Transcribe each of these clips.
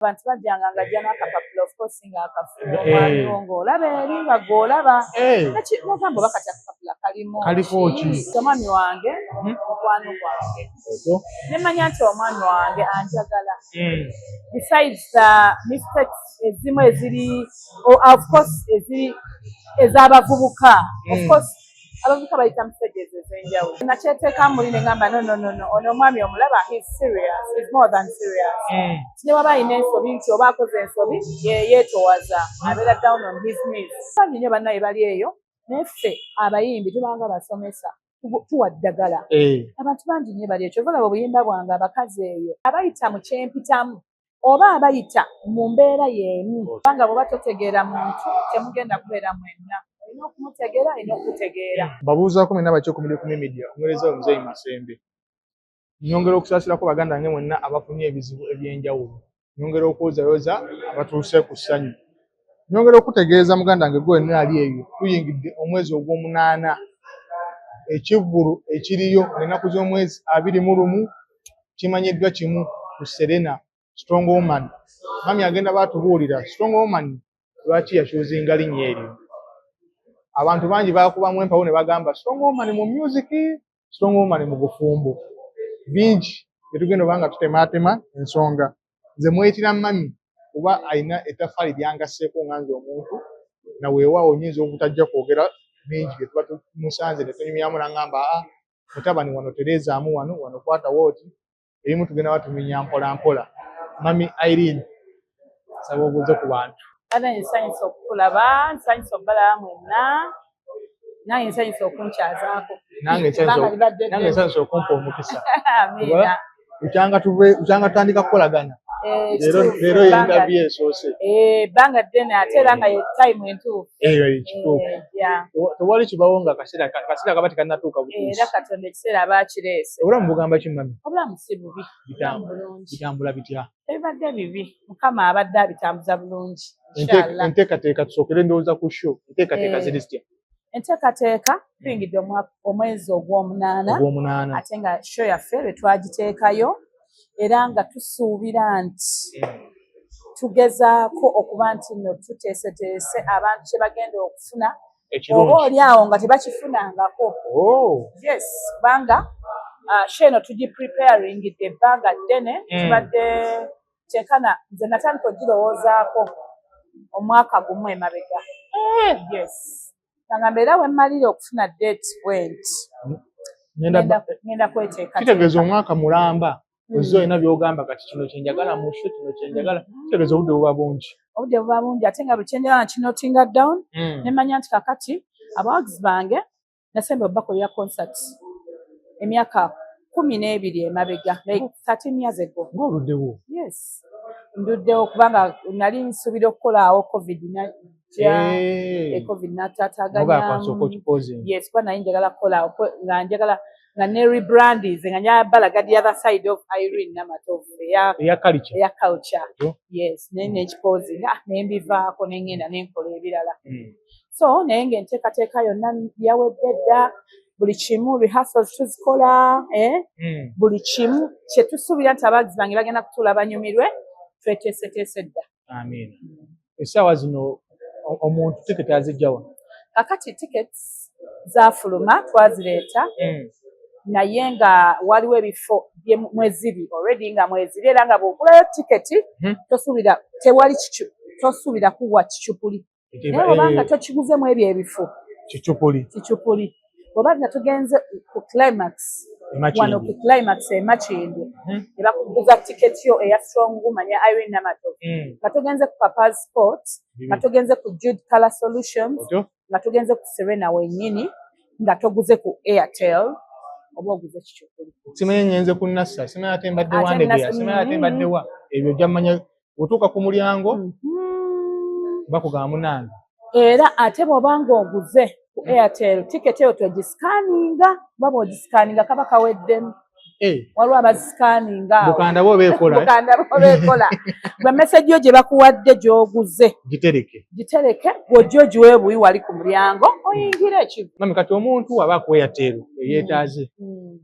Abantu bajjanga nga ajja n'akapapula, of course nga akafuba omwami wo ng'olaba eri nga gw'olaba. Nogamba oba kati akapapula kalimu Kaliko ki? Omwami wange mukwano gwange, ne mmanya nti omwami wange anjagala besides the mistakes ezimu eziri, of course eziri ez'abavubuka. Of course abavubuka bayita mu stages ez'enjawulo. Nakyeteeka muli ne ngamba, "No, no, no, no, ono omwami omulaba, he's serious, he's more than serious." Ne waba alina ensobi nti oba akoze ensobi, yeetowaza, abeera down on his knees. Bangi nnyo bannaye bali eyo, naye ffe abayimbi tubanga basomesa, tuwa ddagala. Abantu bangi nnyo bali ekyo. Olaba obuyimba bwange, abakazi eyo abayita mu kyempitamu oba abayita mu mbeera y'emu, kubanga bw'oba totegeera muntu, temugenda kubeera mwenna. Olina okumutegeera, alina okutegeera. Babuuzaako mwenna bakyekumidde ku media, omuweereza we Muzeeyi Masembe. Nyongera okusaasirako baganda bange mwenna abafunye ebizibu ebyenjawulo. Nyongera okwozayoza abatuuse ku ssanyu. Nyongera okutegeeza muganda wange gwe wenna ali eyo, tuyingidde omwezi ogw'omunaana. Ekivvulu ekiriyo ennaku z'omwezi 21 kimanyiddwa kimu ku Serena, Strong Woman. Mami agenda baatubuulira Strong Woman lwaki yakyuzinga linnya eryo. Abantu bangi bakubamu empawo ne bagamba Strong Woman mu music, Strong Woman mu bufumbo. Bingi byetugenda oba nga tutemaatema ensonga. Nze mweyitira mami kuba alina ettaffaali lyangasseeko nga nze omuntu, na weewaawo nnyinza obutajja kwogera bingi bye tuba tumusanze ne tunyumyamu, n'aŋŋamba, "Aa, mutabani, wano tereezaamu, wano wano kwatawo oti." Ebimu tugenda batumenya mpola mpola. Mami Irene, nsaba obuuze ku bantu. Ate nsanyusa okukulaba, nsanyusa okubalaba mwenna. Nange nsanyusa okunkyazaako. Nange Ebbanga libadde nange ddene. Nsanyusa okumpa omukisa. Amiina. Bukyanga tutandika kukolagana, leero Kituufu, leero ye interview esoose. Ebbanga ddene, ate era nga ye time entuufu. Eyo kituufu. Tewali kibawo nga kaseera kaba tekannatuuka butuusi. Era Katonda ekiseera aba akireese. Obulamu bugamba ki, mami? Obulamu si bubi, obulamu bulungi. Bitambula bitya? Ebibadde bibi, Mukama abadde abitambuza bulungi, inshallah. Enteekateeka, tusookere ndowooza ku show, enteekateeka ziri zitya? Enteekateeka, tuyingidde omwezi ogw'omunaana. Ogw'omunaana. Ate nga show yaffe lwe twagiteekayo, era nga tusuubira nti tugezaako okuba nti nno tuteeseteese abantu kye bagenda okufuna oba ekirungi oli awo nga tebakifunangako. Yes, kubanga show eno tugipreparingidde ebbanga ddene. Tubadde kyenkana nze natandika ogirowoozaako omwaka gumu emabega. Yes, nga mbeera we mmalira okufuna date bwenti, ngenda kweteekateeka. Kitegeeza omwaka mulamba ozze olina by'ogamba, kati kino kyenjagala mu show, kino kyenjagala. Kitegeeza obudde buba bungi. Obudde buba bungi, ate nga buli kyenjagala nkinotinga down, ne mmanya nti kakati abawagizi bange nasemba obakolera concert emyaka 12 emabega, like 13 years ago. Ng'oluddewo. Yes, nduddewo, kubanga nali nsuubira okukolaawo, COVID najja. COVID Noga okipausinga. Yes, kuba nali njagala kukolaawo nga njagala nga ne rebrandinze, nga njagala balaga the other side of Irene Namatovu eya eya culture. Eya culture. Yes, naye nekipausinga, nembivaako, nengenda nenkola ebirala. So naye ng'enteekateeka yonna yawedde dda, buli kimu, rehearsals tuzikola, eh? Buli kimu kye tusuubira nti abawagizi bange bagenda kutuula banyumirwe, tweteeseteese dda. Amiina. Essaawa zino omuntu tiketi azijjawa? Kakati tickets zaafuluma, twazireeta, naye nga waliwo ebifo mweziri already, nga mweziri, era nga bw'ogulayo tiketi tosuubira, tewali tosuubira kuwa kicupuli. Naye bw'obanga tokiguze mu ebyo ebifo, kicupuli. Kicupuli. Bw'oba nga tugenze ku Climax, wano ku Climax e Makindye, ne bakuguza tiketi yo eya Strong Woman ya Irene Namatovu, nga togenze ku Papa's Sport, nga togenze ku Jude Color Solutions, nga togenze ku Serena wennyini, nga toguze ku Airtel, oba oguze kicupuli. Simanyi ngenze ku Nassa, simanyi ate mbadde Ate Wandegeya, simanyi ate mbadde wa. Ebyo ojja mmanya otuuka ku mulyango, bakugamba, "Munange." Era ate bw'oba ng'oguze ku Airtel, tiketi eyo togisikaninga, kuba bw'ogisikaninga kaba kaweddemu. Waliwo abaziscanninga awo. Bukanda bo beekola, eh? Bukanda bo beekola. Gwe message yo gye bakuwadde gy'oguze, gitereke. Gitereke, gw'ojja ogiwe buyi wali ku mulyango, oyingire ekigo. Mami, kati omuntu aba ku Airtel eyeetaaze,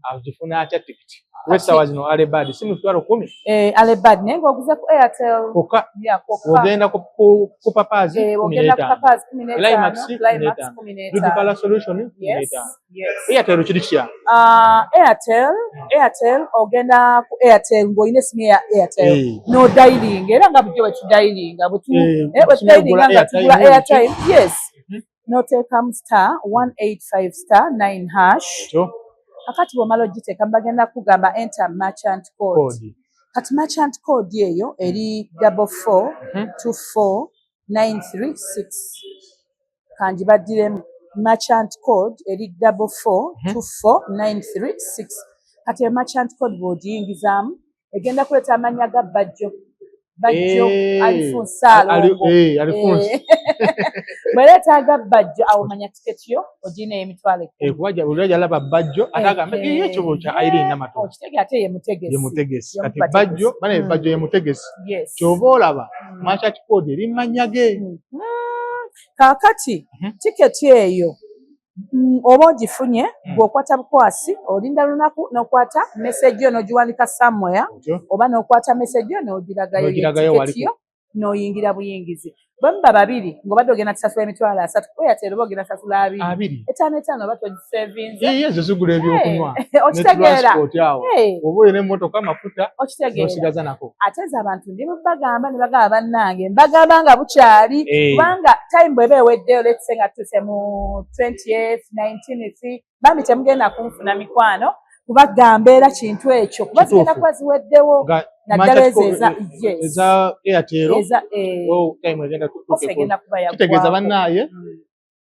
agifuna atya tikiti? Kuba essaawa zino early bird si 100,000? Eh, early bird, naye ng'oguze ku Airtel. Kokka. Ya, kokka. Ogenda ku Papazi, Bw'ogenda ku 15. Papazi, 15. Climax, Climax, 15. 15. Good Solution, 15. Airtel kiri kitya? Ah, Airtel, ogenda ku Airtel ng'olina esimu ya Airtel, no dialing era nga bulijjo bwe tudialinga, bwe Esimu egula tudialinga nga tugula airtime. Airtime, yes, n'oteekamu *185*9#. Ekyo. Kakati bw'omala ogiteekamu, bagenda kugamba enter merchant code. Code. Kati merchant code eyo eri 44 24936. Kanjibaddiremu, merchant code eri 4424936. Kati e merchant code bw'ogiyingizaamu, egenda kuleeta amannya ga Bajjo, Bajjo Alifunsa Alongo. Alifunsa. Bw'ereeta aga Bajjo, awo manya tiketi yo ogirina ey'emitwalo 10. Kuba buli lwajja alaba Bajjo, ate agambe ekibulo kya Irene Namatovu. Okitege, ate ye mutegesi. Ye mutegesi. Ye Kati mubategesi. Bajjo bane, Bajjo ye mutegesi. Kyova olaba merchant code eri mannya ge. Kaakati tiketi eyo, oba ogifunye, bw'okwata bukwasi, olinda lunaku n'okwata message yo n'ogiwanika somewhere, Otyo. oba n'okwata message yo n'ogiragayo, ye N'ogiragayo tiketi wali yo, n'oyingira buyingizi. Bwe muba babiri, ng'obadde ogenda kusasula 30,000 ku Airtel, oba ogenda kusasula 20. 20. Etaano etaano oba togisevinze. Ye ezo zigula ebyokunywa ne Okitegeera? transport awo. Oba olina emmotoka, amafuta Okitegeera? n'osigaza nako. Ate nze abantu ndi bagamba ne bagamba, bannange, mbagamba nga bukyali, kubanga time bw'eba eweddeyo, let's say nga tutuuse mu 20th, 19th, bambi temugenda kunfuna, mikwano, kubagamba era kintu ekyo, kuba zigenda Kituufu. kuba ziweddewo, Nga naddala merchant ezo code, eza yes. eza Airtel, eza oh, time egenda off egenda kuba yaggwako. Kitegeeza bannaaye,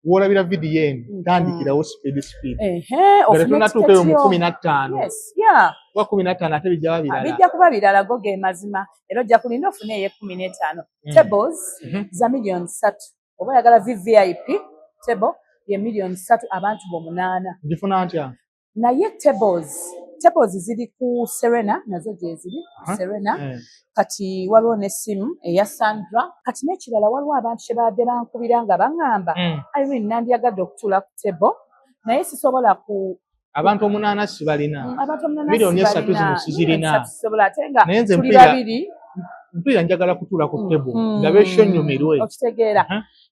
w'olabira vidiyo eno, tandikirawo speed speed, nga Ofune tetunnatuuka eyo mu tiketi yo. 15. Kuba 15 ate bijja birala. Bijja kuba birala, go ge mazima, era ojja kulinda ofune ey'e 15. Tables za 3 million. Oba oyagala VVIP table, ye 3 million, abantu bomunaana. Ngifuna ntya? Naye tables ziri ku Serena, nazo gyeziri ku Serena. Kati waliwo n'essimu eya Sandra. Kati n'ekirala, waliwo abantu kye babadde bankubira nga baŋŋamba, "Irene, nandyagadde okutuula ku table, naye sisobola ku Abantu omunaana sibalina. Abantu omunaana 3 million sibalina. zino sizirina. 3 million sisobola, ate nga Naye nze tuli babiri." Mpulira njagala kutuula ku table, ndabe show, nnyumirwe. Okitegeera?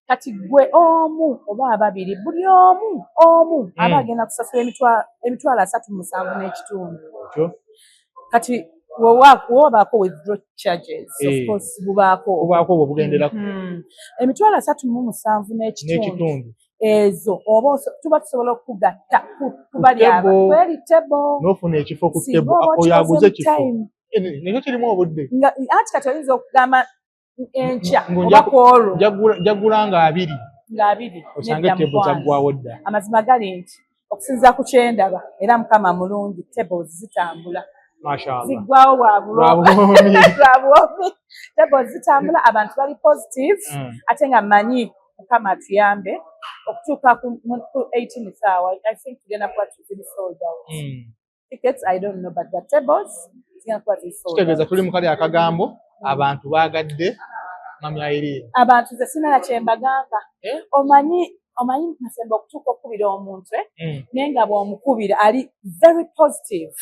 Kati gwe omu oba ababiri, buli omu omu aba agenda kusasula 37,500. Otyo. Kati wobaako withdraw charges, of course bubaako. Bubaako obwo bugenderako. 37,500 N'ekitundu. Ezo oba tuba tusobola okugatta ku bali aba Table. kweri table. N'ofuna ekifo ku Singa table. oba Oyo okikoze aguze mu ekifo. time. Nekyo kirimu obudde. Nga anti kati oyinza okugamba enkya Ngo oba kwolwo. Njagula nga 20. Nga 20. Osange Nedda, table mukwano. zaggwawo dda. Amazima gali nti okusinziira ku kyendaba, era Mukama mulungi, tables zitambula. Mashallah. Ziggwawo lwa Lwa buwoomi. Lwa buwoomi. Tables zitambula, abantu bali positive, ate nga mmanyi Mukama atuyambe okutuuka ku 18 saawa, I think tugenda kuba ziri sold out. Tickets I don't know, but the tables zigenda kuba ziri sold Kitegeeza out. tuli mu kali akagambo, abantu baagadde Mami Irene. Abantu nze sinala kye mbagamba. Eh? Omanyi Masembe, okutuuka okukubira omuntu, naye nga bw'omukubira ali very positive,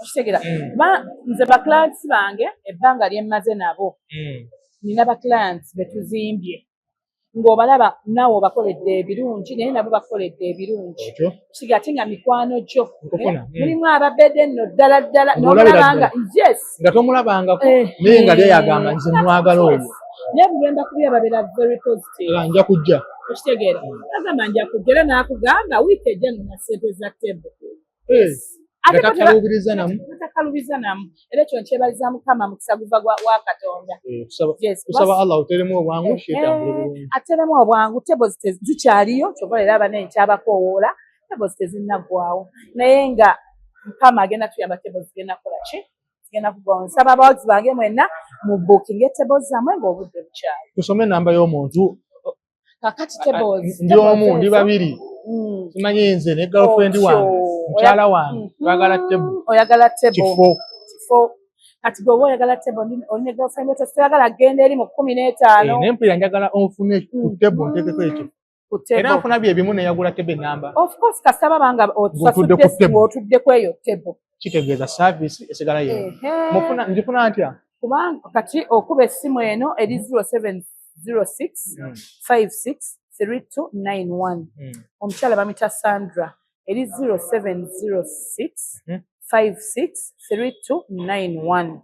okitegeera? Kuba nze ba clients bange, ebbanga lye mmaze nabo, nina ba clients be tuzimbye, ng'obalaba naawe obakoledde ebirungi, naye nabo bakoledde ebirungi. Otyo. Kisiga ate nga mikwano gyo. Nkufuna. Mulimu ababedde nno ddala ddala, Ng'olabira n'omulaba nga yes. Nga tomulabangako, naye nga lye yagamba, nze mwagala oyo. Naye buli lwe mbakubira babeera very positive. Era nja kujja. Okitegeera? Agamba nja kujja, era n'akugamba wiiki ejja nina ssente za table. Ate Nga bo takaluubiriza namu. Takalubiza namu, era ekyo nkyebaliza Mukama, mukisa guva wa Katonda. Eh, tusaba Allah oteremu obwangu, kyetambule bulungi. Ateremu obwangu. Tables zikyaliyo, kyova leero abanene nkyabakoowoola, tables tezinnaggwawo, naye nga Mukama agenda tuyamba, tables zigenda kukola ki? Zigenda kuggwawo. Nsaba abawagizi bange mwenna mu booking tables zammwe ng'obudde bukyali. Tusome enamba y'omuntu. Kakati tables Ndi omu, ndi babiri. Simanyi nze ne girlfriend wange, mukyala wange, twagala table. Oyagala table. Kifo. Kifo. Kati gwe oba oyagala table, oli ne girlfriend yo, toyagala genda eri mu 15. Eh, naye mpulira njagala onfune ku table, nteekeko ekifo. Ku table. Era nfuna bye bimu neyagula table enamba. Of course, kasita baba nga Ng'otudde ku osasudde table. ng'otudde ku eyo table. Kitegeeza service esigala ye. Ehe. Mufuna ngifuna ntya? Kubanga kati okuba essimu eno eri 0706 56 3291. Omukyala bamuyita Sandra, eri 0706 56 3291.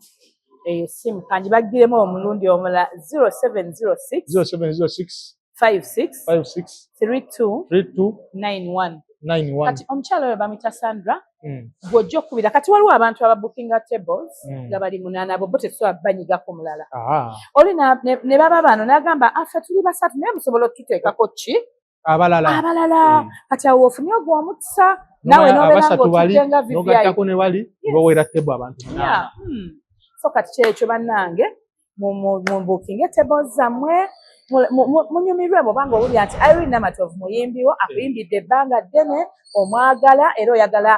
Eyo essimu kangibaggiremu omulundi omulala, 0706 0706 56 56 32 32 91. 91. Kati omukyala oyo bamuyita Sandra, gw'ojja okukubira. Kati waliwo abantu ababukinga tables nga bali munaana, abo bo tetusobola banyigako mulala. Oli ne baba bano n'agamba, "Affe tuli basatu, naye musobola otuteekako ki Abalala. abalala?" Kati awo ofunye ogwo omukisa naawe Nomanya n'obeera abasatu bali ng'otudde nga VVIP. N'ogattako ne bali, bawera table abantu munaana. Yeah. So kati kyekyo bannange, mubukinge tables zammwe, munyumirwe. Bw'obanga owulira nti Irene Namatovu muyimbi wo, akuyimbidde ebbanga ddene, omwagala era oyagala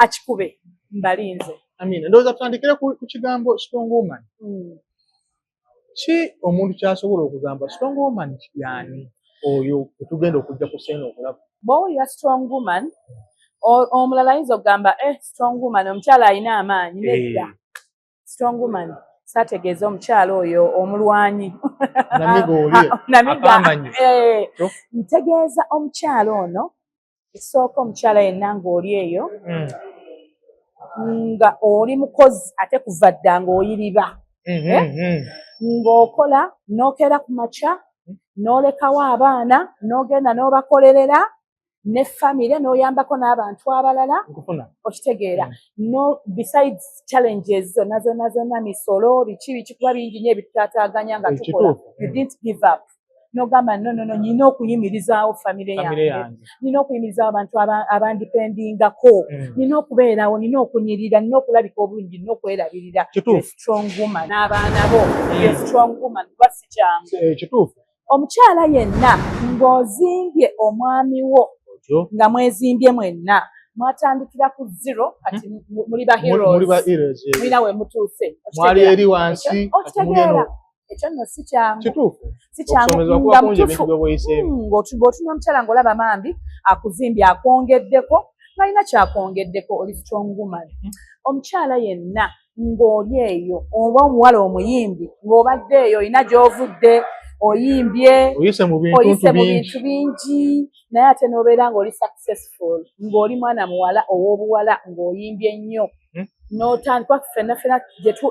akikube, mbalinze. Amina. Ndowooza tutandikire ku kigambo strong woman. Ki omuntu ky'asobola okugamba strong woman y'ani oyo wetugenda okujja ku scene okulaba? Bw'owulira strong woman, omulala ayinza okugamba, "Eh, strong woman, omukyala alina amaanyi." Nedda, strong woman saategeeza omukyala oyo omulwanyi. Namiga oli Namiga. akambanyi. Eh, To? ntegeeza omukyala ono ekisooka, omukyala yenna ng'oli eyo nga oli mukozi, ate kuva dda ng'oyiriba, Eh? Ng'okola n'okeera ku makya n'olekawo abaana n'ogenda n'obakolerera ne famire n'oyambako n'abantu abalala. Nkufuna. Okitegeera? No, besides challenges zonna zonna zonna, misolo, biki biki, kuba bingi nnyo ebitutaataaganya nga tukola. Ekituufu. You didn't give up, n'ogamba, "No, no, no, nyina okuyimirizaawo famire famire yange, yange, nina okuyimirizaawo abantu abandipendingako, nina okubeerawo, nina okunyirira, nina okulabika obulungi, nina okwerabirira." Kituufu. Strong woman n'abaana bo. You're strong woman, kuba si kyangu. Eh, kituufu. Omukyala yenna ng'ozimbye omwami wo, Otyo. nga mwezimbye mwenna, mwatandikira ku zero, kati muli ba Muli ba heroes, heroes, eh. mulina we mutuuse. Mwali Okitegeera? eri wansi, kati muli Okitegeera? eno. Ekyo nno si kyangu. Kituufu. Si kyangu. Okusomezebwa kuba Nga kungi, ebintu mutuufu. by'obweyiseemu. Ng'otuna omukyala ng'olaba bambi akuzimbye, akwongeddeko, ng'alina kyakwongeddeko, oli strong woman. Omukyala yenna ng'oli eyo, oba omuwala omuyimbi ng'obadde eyo, olina gy'ovudde, oyimbye, oyise mu bintu oyise mu bingi, bintu bingi, naye ate n'obeera ng'oli successful, ng'oli mwana muwala ow'obuwala, ng'oyimbye nnyo, n'otandika, ffenna ffenna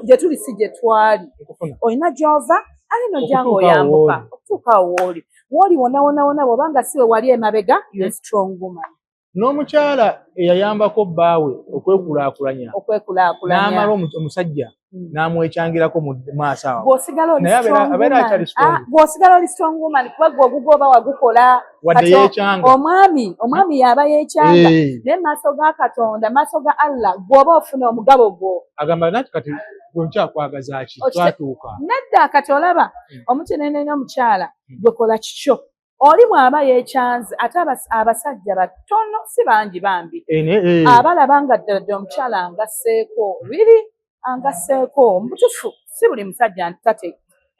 gye tuli si gye twali. Nkufuna. Olina gy'ova ate nojja Okutuuka ng'oyambuka awo. Okutuuka awo wooli, wooli wonna wonna wonna, bw'obanga si we wali emabega, you strong woman. N'omukyala eyayambako bbaawe okwekulaakulanya, Okwekulaakulanya. n'amala omusajja n'amwekyangirako mu maaso awo, Bw'osigala oli Naye strong abeera woman. akyali strong. Ah, bw'osigala oli strong woman, kuba gwe ogugwo oba wagukola. Wadde Kati yeekyanga. omwami yaba yeekyanga, Eh. naye mu maaso ga Katonda, maaso ga Allah, gw'oba ofuna omugabo gwo. Agamba nati kati gwe nkyakwagaza ki? Twatuuka. Nedda, kati olaba omuti n'omukyala, gwe kola kikyo. Oli bw'aba yeekyanze, ate abasajja batono, si bangi bambi, Eh, naye, eh. abalaba nga ddala ddala omukyala angasseeko, riri angasseeko mubutuufu. Si buli musajja nti tate,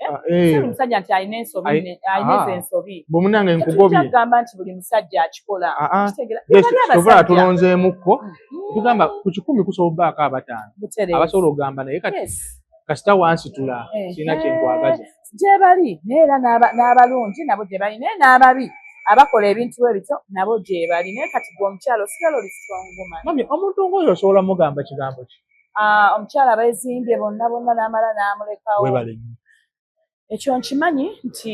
Ah, si eh. buli musajja nti alina ensobi, alina ezo ensobi. Bwe munange Tetujja nkugobye. kugamba nti buli musajja akikola. Ah, ah. Okitegeera? Yes, Bali kyova abasajja. tulonzeemukko tugamba ku 100 kusobola obbaako abataano Butereevu. abasobola okugamba, naye kati kasita wansitula, sirina kyenkwagaza. Gye bali, naye era n'abalungi nabo gye bali, naye n'ababi abakola ebintu bwe bityo nabo gye bali. Naye kati gwe omukyala osigala oli strong woman. Mami, omuntu ng'oyo osobola mugamba kigambo ki? Ah, omukyala beezimbye bonna bonna n'amala n'amulekawo. Webale nnyo. Ekyo nkimanyi nti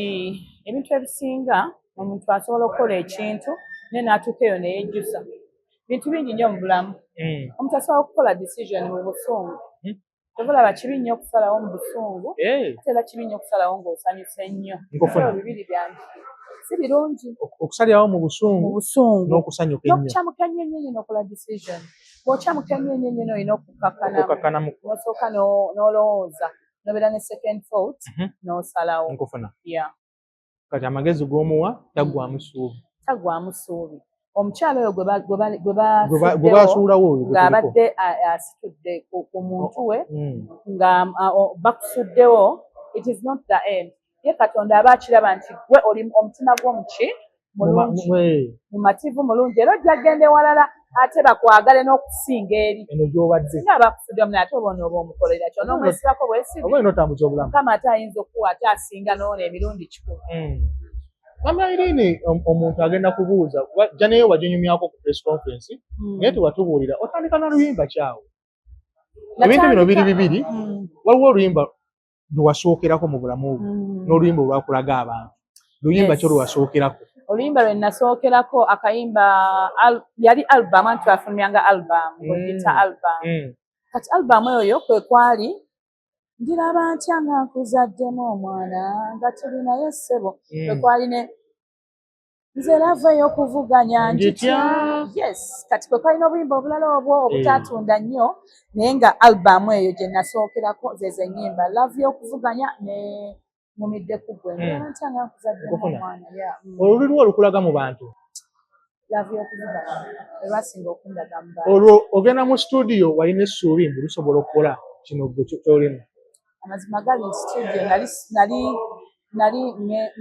ebintu ebisinga omuntu asobola okukola ekintu naye n'atuuka eyo ne yejjusa. Bintu bingi nnyo mu bulamu. Omuntu asobola okukola decision mu busungu. Tobalaba, kibi nnyo okusalawo mu busungu, ate era kibi nnyo okusalawo ng'osanyuse nnyo. Nkufuna. Ebyo bibiri byange si birungi. Okusalirawo mu Mu busungu busungu n'okusanyuka ennyo. N'okukyamuka ennyo ennyo ennyo n'okola decision. Bw'okyamuka ennyo ennyo ennyo olina okukakkanamu. Okukakkanamu. N'osooka n'olowooza, n'obeera ne second thought, n'osalawo. Nkufuna. Yeah. Kati amagezi g'omuwa, taggwamu ssuubi. Taggwamu ssuubi. Omukyalo oyo gwe Gwe basuddewo basuulawo oyo gwe tuliko. Ng'abadde asitudde ku muntu we, nga bakusuddewo, it is not the end. Ye Katonda aba akiraba nti gwe oli omutima gw'omuki mulungi, mumativu, mulungi, era ojja genda ewalala ate bakwagale n'okusinga eri eno gy'obadde. Singa abakusuddewo naye ate oba onooba omukolera ki? Onoomwesibako bwesibi? Oba olina otambuza obulamu. Mukama ate ayinza okuwa ate asinga n'ono emirundi 100. Mama Irene, omuntu agenda kubuuza kuba janeyo waginyumyako ku press conference, naye tewatubuulira otandika na luyimba kyawo. Ebintu bino biri bibiri. Waliwo oluyimba lwe wasookerako mu bulamu bwo n'oluyimba olwakulaga abantu. Luyimba ki lwe wasookerako? Oluyimba lwe nasookerako, akayimba yali album, anti twafulumyanga album, ogiyita album. Kati album eyo kwe kwali "Ndiraba ntya nga nkuzaddemu omwana nga tuli naye ssebo", kwe kwali ne "Nze love ey'okuvuganya njitya". Yes, kati kwe kwalina obuyimba obulala obwo obutatunda nnyo, naye nga album eyo gye nasookerako zezo ennyimba "Love y'okuvuganya" ne "Ŋŋumidde ku ggwe", "Ndiraba ntya nga nkuzaddemu omwana". Yeah. Olwo luliwo olukulaga mu bantu? "Love y'okuvuganya" elwasinga okundaga mu bantu. Olwo ogenda mu studio walina essuubi mbu lusobola okukola kino gwe ky'olina? Amazima gali nti studio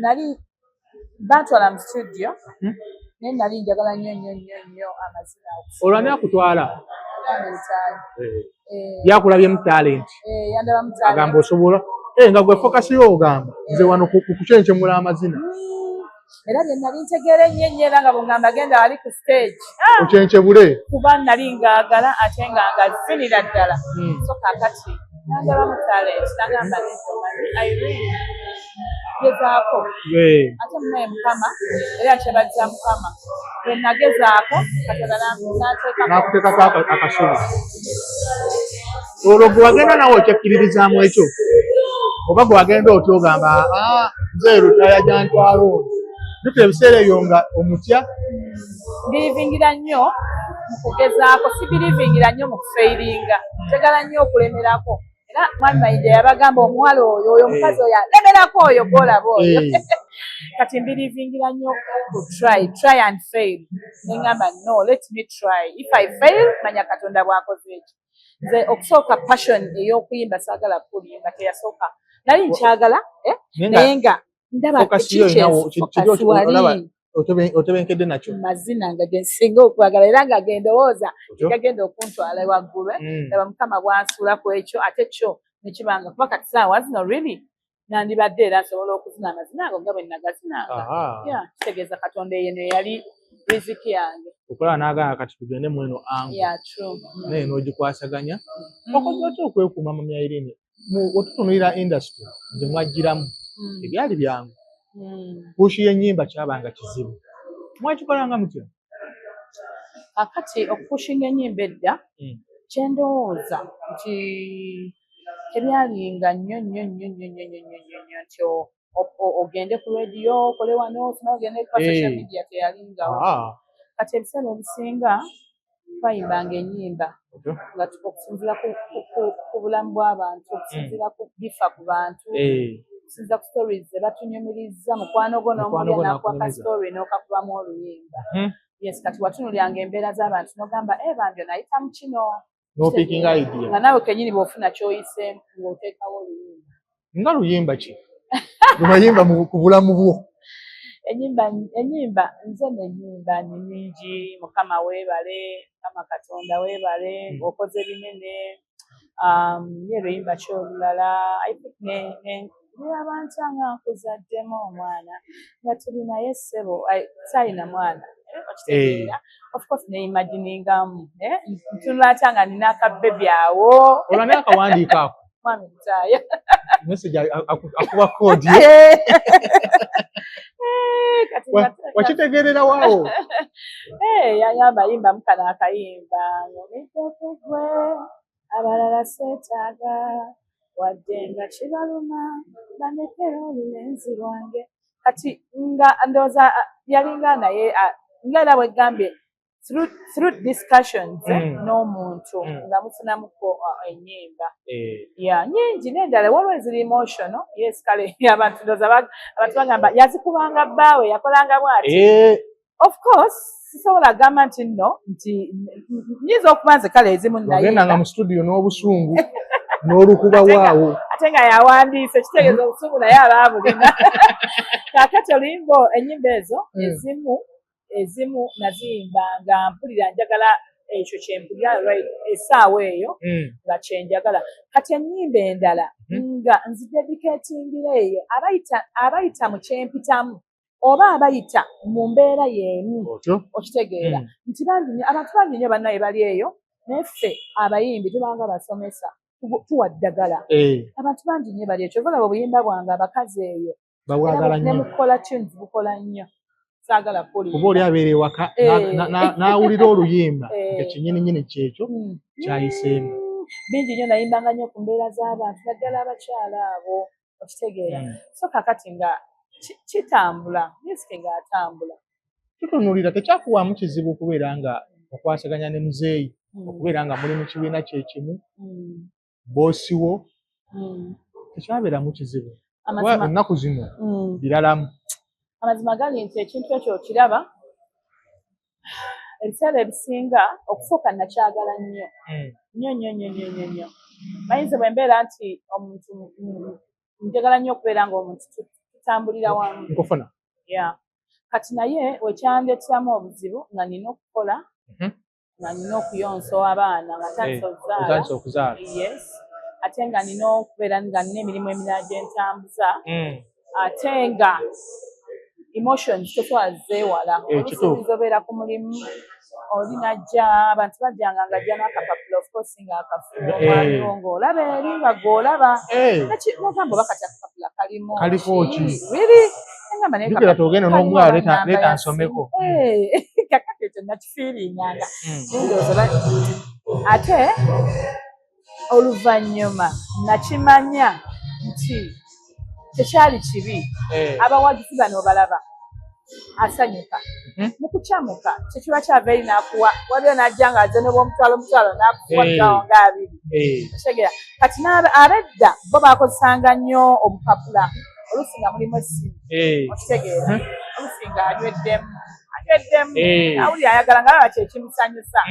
nali bantwala mu studio, naye nali njagala nnyo nnyo nnyo nnyo amazina. Olwo ani akutwala? Omwami Lutaaya. Yakulabyemu talent? Yandabamu talent. Agamba osobola. Nga gwe focus yo ogamba nze wano ku kukyenkemula amazina. Era bye nali ntegeera ennyo ennyo, era nga bwongamba genda wali ku stage, ah! Okyenkyebule. Kuba nali ngaagala ate nga ngazinira ddala. So kaakati nandabamu talent, nagamba nedda, omanyi Irene, gezaako. Ate munaye Mukama, era nkyebazza Mukama, bwe nagezaako Katonda n'anteekako. N'akuteekako akasubi. Olwo gwe wagenda nawe okyekkiririzaamu ekyo, oba gwe wagenda otya ogamba, "Ah, nze Lutaaya gyantwala ono"? Jjukira ebiseera ebyo nga omutya. Mbelievingira nnyo mu kugezaako, sibelievingira nnyo mu kufailinga. Njagala nnyo okulemerako, era Mwami Mayinja yabagamba omuwala oyo, oyo omukazi oyo alemerako, oyo gwolaba oyo. Kati mbelievingira nnyo ku try, try and fail. Neŋŋamba, no, let me try. If I fail, manya Katonda bw'akoze ekyo. Nze okusooka passion ey'okuyimba, saagala kulimba, teyasooka. Nali nkyagala, eh, naye nga ndaba Focus yo olinawo, focus wali otebenkedde nakyo. Mazina nga ge nsinga okwagala, era nga gendowooza Otyo? gagenda okuntwala waggulu, eh. Ndaba Mukama bwansuula ku ekyo, ate kyo nekibanga kuba kati saawa zino really nandibadde era nsobola okuzina amazina ago nga bwe nagazinanga. Yeah, kitegeeza Katonda eyo eno yali riziki yange. Okulaba n'agamba kati tugende mu eno angle. Yeah, true. Naye n'ogikwasaganya. Okoze otya okwekuuma, Mama Irene? Otutunuulira industry gye mwajjiramu, ebyali byangu. Push y'ennyimba kyabanga kizibu. Mwakikolanga mutya? Kakati okupushinga ennyimba edda, kyendowooza nti tebyalinga nnyo nnyo nnyo nnyo nnyo nnyo nnyo nnyo nnyo nti ogende ku radio, okole wano, simanyi ogende ku social media, teyalingawo. Kati ebiseera ebisinga twayimbanga ennyimba nga okusinziira ku bulamu bw'abantu, okusinziira ku bifa ku bantu, okusinziira ku stories ze batunyumiriza, mukwano gwo Mukwano n'omulya gwo n'akuwa ka n'akunyumiza. story n'okakubamu oluyimba. Yes, kati watunulyanga embeera z'abantu n'ogamba, e bambi onayita mu kino. N'opickinga idea. Nga naawe kennyini bw'ofuna ky'oyiseemu ng'oteekawo oluyimba. Nga luyimba ki lwewayimba ku bulamu bwo? Enyimba nze nenyimba ni nyingi. Mukama weebale, Mukama Katonda weebale, okoze binene. Ye luyimba ki olulala? I think ne "Ndaba ntya nga nkuzaddemu omwana nga tuli naye ssebo". Saalina mwana, eh, okitegeera? Of course neimaginingamu, eh, ntunula ntya nga nina akabebi awo. Olwo ani akawandiika ako? Mwami Lutaaya. Message akuba code? Eh, kati Wakitegeerera waawo? Eh, yayamba yimbamu kano akayimba, "Ngumidde ku ggwe, abalala seetaaga, wadde nga kibaluma, banekera olulenzi lwange." Kati nga ndowooza yalinga naye, nga era bwegambye, through discussions, eh, n'omuntu nga mufunamuko ennyimba. Ya, nyingi n'endala waliwo eziri emotional. Yes, kale abantu ndowooza abantu bagamba yazikubanga bbaawe, yakolanga bw'ati. Of course. Sisobola gamba nti nno nti nyinza okuba nze kale ezimu Wagendanga mu studio n'obusungu n'olukuba waawo. Ate nga yawandiise, kitegeeza obusungu naye aba abulina. Kaakati oluyimba, ennyimba ezo, ezimu naziyimba nga mpulira njagala ekyo kyempulira right essaawa eyo, nga kyenjagala. Kati ennyimba endala nga nzidedicatingira eyo abayita mu kyempitamu oba abayita mu mbeera y'emu. Okitegeera nti bangi nnyo, abantu bangi nnyo bannaye bali eyo, naye ffe abayimbi tubanga basomesa, tuwa ddagala. Abantu bangi nnyo bali ekyo. Olaba obuyimba bwange, abakazi eyo Babwagala ne nnyo. Mukukola tunes bukola nnyo, saagala Kuba oli abeera ewaka n'awulira oluyimba nga kinnyininyini kyekyo kyayiseemu. Bingi nnyo, nayimbanga nnyo ku mbeera z'abantu, naddala abakyala abo, okitegeera? So kakati nga kitambula, music ng'atambula. Tutunuulira, tekyakuwaamu kizibu okubeera nga okwasaganya ne muzeeyi, okubeera nga muli mu kibiina kyekimu, boss wo? Tekyabeeramu kizibu? Kuba ennaku zino biralamu. Amazima gali nti ekintu ekyo okiraba, ebiseera ebisinga okusooka nakyagala nnyo nnyo nnyo nnyo nnyo nnyo nnyo. Mayinza bwe mbeera nti omuntu njagala nnyo okubeera nga omuntu tutambulira wamu. Nkufuna. Yeah. Kati naye wekyandeeteramu obuzibu nga nina okukola, nga nina okuyonsa abaana, nga ntandise okuzaala. Otandise okuzaala. Yes, ate nga nina okubeera nga nina emirimu emirala gye ntambuza, ate nga emotions tosobola zeewala. Oluusi oyinza obeera ku mulimu, oli najja, abantu bajjanga nga ajja n'akapapula, of course ng'akafuba omwami wo, ng'olaba eri nga gw'olaba. Nogamba oba kati akapapula kalimu Kaliko ki? Really? Nengamba naye Jjukira togenda kalimu n'omugala oba leeta nnamba leeta ya nsomeko. ssimu. Kakati ekyo nakifiiringanga. Ndowooza ate oluvannyuma nakimanya nti tekyali kibi. Abawagizi bano balaba asanyuka mu kukyamuka, kyekiba kyava eri n'akuwa, waliwo n'ajja ng'aze n'obwomutwalo omutwalo n'akuwa gawo nga 20. Okitegeera? Kati ab'edda bo bakozesanga nnyo obupapula, oluusi nga mulimu essimu. Okitegeera? Oluusi nga anyweddemu anyweddemu, awulira ayagala nga alaba kyekimusanyusa.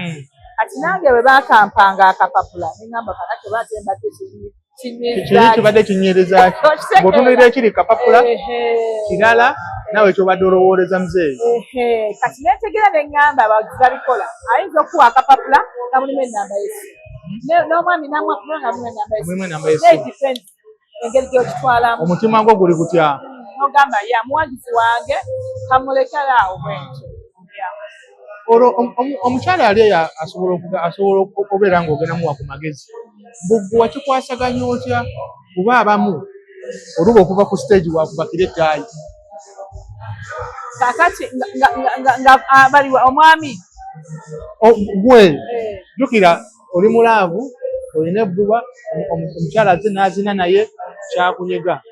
Kati nange bwe bakampanga akapapula, neŋŋamba kakati oba ate mbadde Kiri kinyiiza. Kibadde kinyiriza ki? Okitegeera? Bw'otunuulira ekiri kapapula kirala, naawe kyobadde olowooleza muzeeyi. Ehe, kati nentegeera neŋŋamba abawagizi babikola, ayinza okuwa akapapula nga mulimu ennamba y'essimu, n'omwami namuwa akapapula nga mulimu ennamba Mulimu ennamba y'essimu. y'essimu. It depends engeri gy'okitwalamu. Omutima gwo guli gutya? Nogamba ya muwagizi wange, kamulekere awo bwentyo. Yeah. Olwo omukyala ali eyo asobola okubeera ng'ogenda muwa ku magezi, bugwe wakikwasaganya otya? Kuba abamu oluba okuva ku stage wakubakira ettaayi. Kakati nga baliwa omwami? Gwe jjukira oli mu love, olina ebbuba, omukyala azze n'azina naye kyakunyega.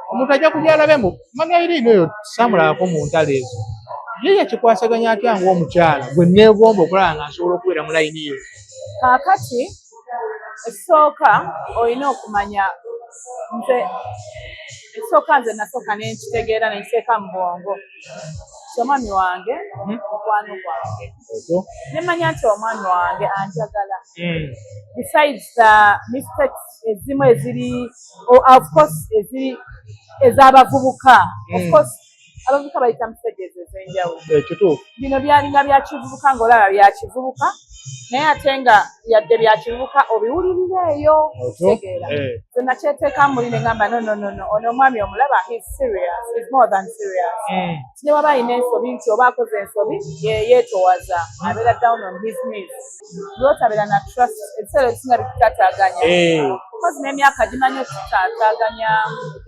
Omuntu ajja kubyalabemu mami Irene oyo saamulabako mu ntalo ezo. Ye yakikwasaganya atya ng'omukyala gwe neegomba okulaba nga nsobola okubeera mu layini ye? Kaakati ekisooka olina okumanya, nze ekisooka nze nasooka nenkitegeera, nenkiteeka mu bwongo nti omwami wange mukwano gwange, nemanya nti omwami wange anjagala besides the mistakes ezimu eziri, of course eziri ez'abavubuka. Of course abavubuka bayita mu stages ez'enjawulo. Kituufu. Bino byalinga bya kivubuka, ng'olaba bya kivubuka, naye ate nga yadde bya kivubuka obiwulirira eyo. Kitegeera? Nze nakyeteeka muli ne ngamba, no, no, no, no, ono omwami omulaba, he's serious, he's more than serious. Ne waba alina ensobi, nti oba akoze ensobi, yeetowaza, abeera down on his knees. Lwotabeera na trust, ebiseera ebisinga bikutataaganya. Kozi n'emyaka gimanyi okutataaganya,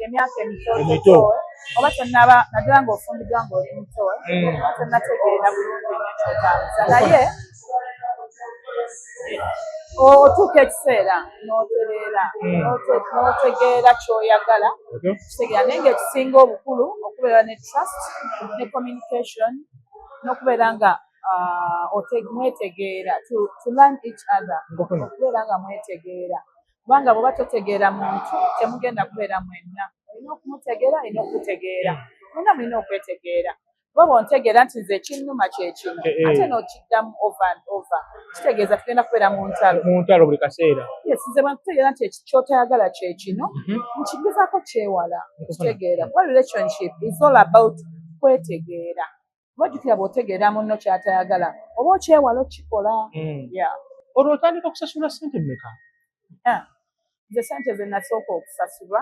emyaka emitototo, oba tonnaba, naddala ng'ofumbiddwa ng'oli muto, oba tonnategeera bulungi nnyo kyotambuza, naye otuuka ekiseera n'otereera, n'otegeera ky'oyagala. Kitegeera? Naye ng'ekisinga obukulu okubeera ne trust ne communication n'okubeera nga mwetegeera, to learn each other, okubeera nga mwetegeera, kubanga bw'oba totegeera muntu temugenda kubeera mwenna. Olina okumutegeera, olina okutegeera, mwenna mulina okwetegeera. Kuba bw'ontegeera nti nze ekinnuma kye kino, ate n'okiddamu over and over, kitegeeza tugenda kubeera mu ntalo. Mu ntalo buli kaseera. Yes, nze bwe nkutegeera nti ky'otayagala kye kino, nkigezaako kyewala. Kitegeera, kuba relationship is all about kwetegeera. Kuba ojjukira, bw'otegeera munno ky'atayagala, oba okyewala okikola. Yeah. Olwo otandika okusasula ssente mmeka? Ah, nze sente ze nasooka okusasulwa,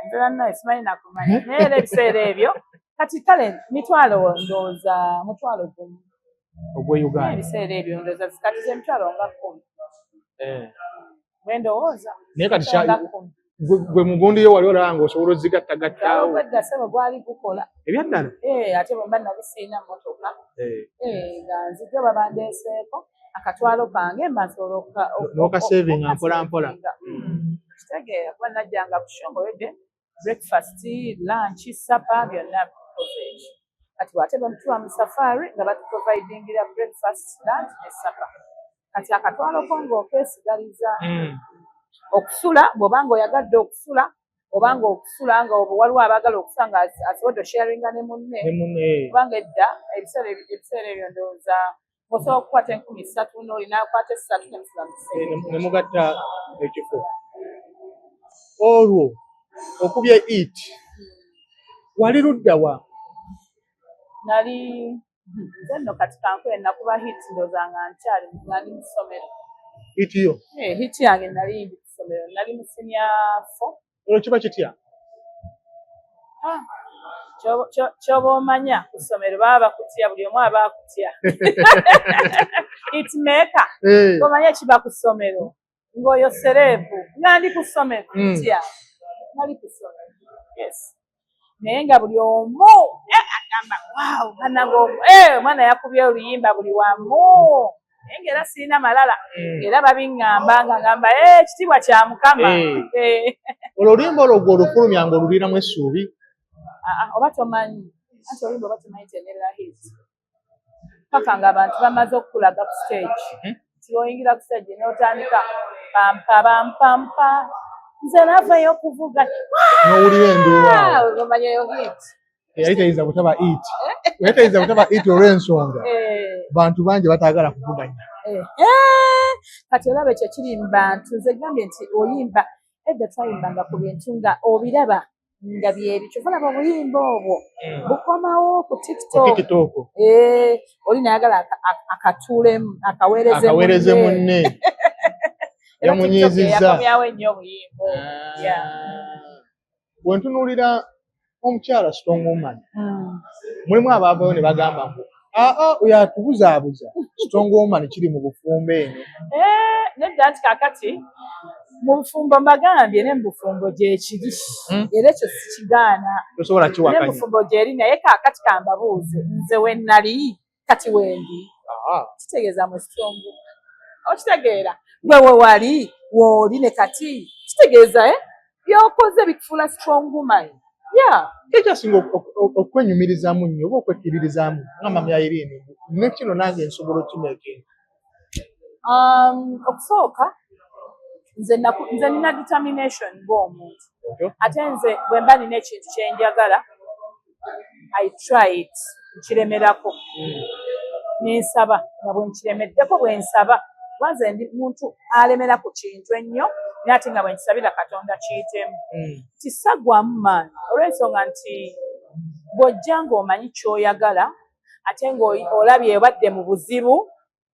nze bannaye simanyi nakumanya, naye era ebiseera ebyo kati kale mitwalo, ndowooza 10,000. Ogwe Uganda? Ebiseera ebyo ndowooza kati ze 10,000 nga. Bwe ndowooza. Naye kati Mitwalo nga 10. Gwe mugundi yo wali olaba ng'osobola ozigattagattaawo? Ogwedda, ssebo, gwali gukola. Ebyaddala? Eh, ate bwe mba nali siina mmotoka, nga nzijja oba bandeeseeko akatwalo kange, mba nsobola N'okasavinga mpola mpola. Okasavinga. Kitegeera, kuba najjanga ku show ng'owedde breakfast, lunch, supper, byonna bikoze ekyo. Kati bw'ate bwe tuba mu safari, nga batuprovidingira breakfast, lunch ne supper. Kati akatwalo ko ng'okeesigaliza. Okusula, bw'oba ng'oyagadde okusula, oba ng'okusula nga waliwo abaagala okusula nga asobodde osharinga ne munne. Ne munne. Kubanga edda ebiseera ebyo ndowooza osobola okukwata 3000 n'oli n'akwata 3 ne musula mu kisenge. Ne mugatta ekifo. Olwo okubye hit, wali ludda wa? Nali nze nno kati kankule, nakuba hit ndowooza nga nkyali, nga ndi mu ssomero. Hit yo? Eh, hit yange nali ndi ku ssomero, nali mu senior four. Olwo kiba kitya? Ah, kyoba omanya ku ssomero baba bakutya, buli omu aba akutya, hitmaker. Omanye ekiba ku ssomero ng'oyo celeb. Nga ndi ku ssomero, tya, nali ku ssomero, yes, naye nga buli omu agamba, "Wow, banange, omwana yakubye oluyimba buli wamu." Naye ng'era sirina malala. Era babiŋŋamba nga ngamba, "Ekitiibwa kya Mukama." Olwo oluyimba olwo gwe olufulumya nga oluliramu essuubi? Ah, ah, oba tomanyi, anti oluyimba oba tomanyi tenerera hit paka ng'abantu bamaze okukulaga ku stage. Nti oyingira ku stage n'otandika pampa bampampa, nze navayo okuvuga. N'owulira enduulu awo. Omanya eyo hit. Yali tayinza butaba hit, yali tayinza butaba hit olw'ensonga bantu bangi bataagala kuvuganya. Kati olaba ekyo kiri mu bantu. Nze gambye nti oyimba, edda twayimbanga ku bintu nga obiraba nga byebyo, kyova olaba obuyimba obwo bukomawo ku TikTok. TikTok. Oli nayagala akatuulemu akaweereze. Akaweereze munne. Era TikTok Yamunyiizizza. yakomyawo ennyo obuyimba obwo. Yeah. Bwe ntunuulira omukyala strong woman, mulimu abaavayo ne bagamba ngu aa, oyo atubuzaabuza, strong woman kiri mu bufumbo eno. Eh, nedda, nti kakati mu bufumbo, mbagambye, ne mu bufumbo gyekiri. Era ekyo sikigaana. Tosobola Ne mu kiwakanya. bufumbo gyeri, naye kaakati kambabuuze, nze we nali, kati wendi, kitegeeza mwe strong? Okitegeera, gwe we wali, wooli ne kati, kitegeeza byokoze bikufuula strong woman, yeah. Ekyasinga okwenyumirizaamu nnyo oba okwekkiririzaamu nga mami Irene, ne kino nange nsobola okimakinga? Okusooka nze nina determination ng'omuntu, ate nze bwe mba nina ekintu kye njagala, I try it, nkiremerako nensaba, nga bwe nkiremeddeko, bwe nsaba, kuba nze ndi muntu alemera ku kintu ennyo, naye ate nga bwe nkisabira Katonda kiyitemu. Tisaggwamu maanyi olw'ensonga nti bw'ojja ng'omanyi ky'oyagala, ate ng'olabye obadde mu buzibu,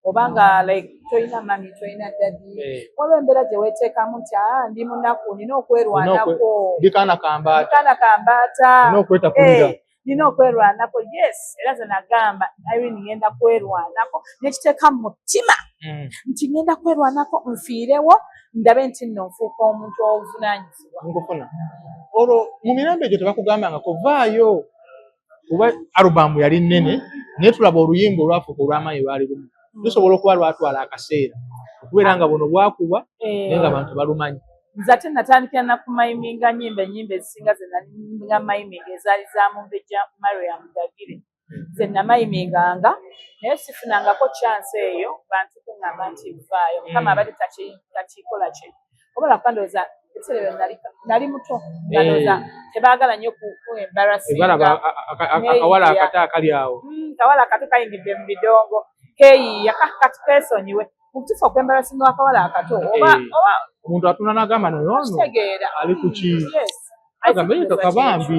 oba nga like tolina mummy, tolina daddy, waliwo embeera gye weeteekamu nti, aa, ndi munaku, nina okwerwanako. Ndi kaana kambaata. Kaana kambaata. Nina okwetakulira. Eh, nina okwerwanako, yes. Era ze nagamba, Irene, ngenda kwerwanako, nekiteeka mu mutima nti ngenda kwerwanako, nfiirewo ndabe nti nno nfuuka omuntu obuvunaanyizibwa. Nkufuna. Olwo mu mirembe egyo tebakugambangako vaayo, kuba alubamu yali nnene, naye tulaba oluyimba olwafuuka olw'amaanyi lwali lumu, lusobola okuba lwatwala akaseera okubeera nga buno bwakubwa, naye nga bantu balumanyi. Nze ate natandikira nakumayiminga nyimba, ennyimba ezisinga ze nalinga mayiminga ezaali za Mumbejja Mariam Ndagire, ze namayiminganga, naye sifunangako chance eyo bantu kuŋŋamba nti nvaayo. Mukama abadde takikola kye oba lwakuba ndowooza Ebiseera ebyo nali muto, nga ndowooza tebaagala nnyo ku embarrassinga. Balaba akawala akato akali awo. Kawala akato kayingidde mu bidongo, keeyiiya, kati keesonyiwe. Mu butuufu okwembarrassinga akawala akato oba oba Omuntu atunda n'agamba, "Naye ono kitegeera ali ku ki?" Yes. Agamba, "Ye kabambi."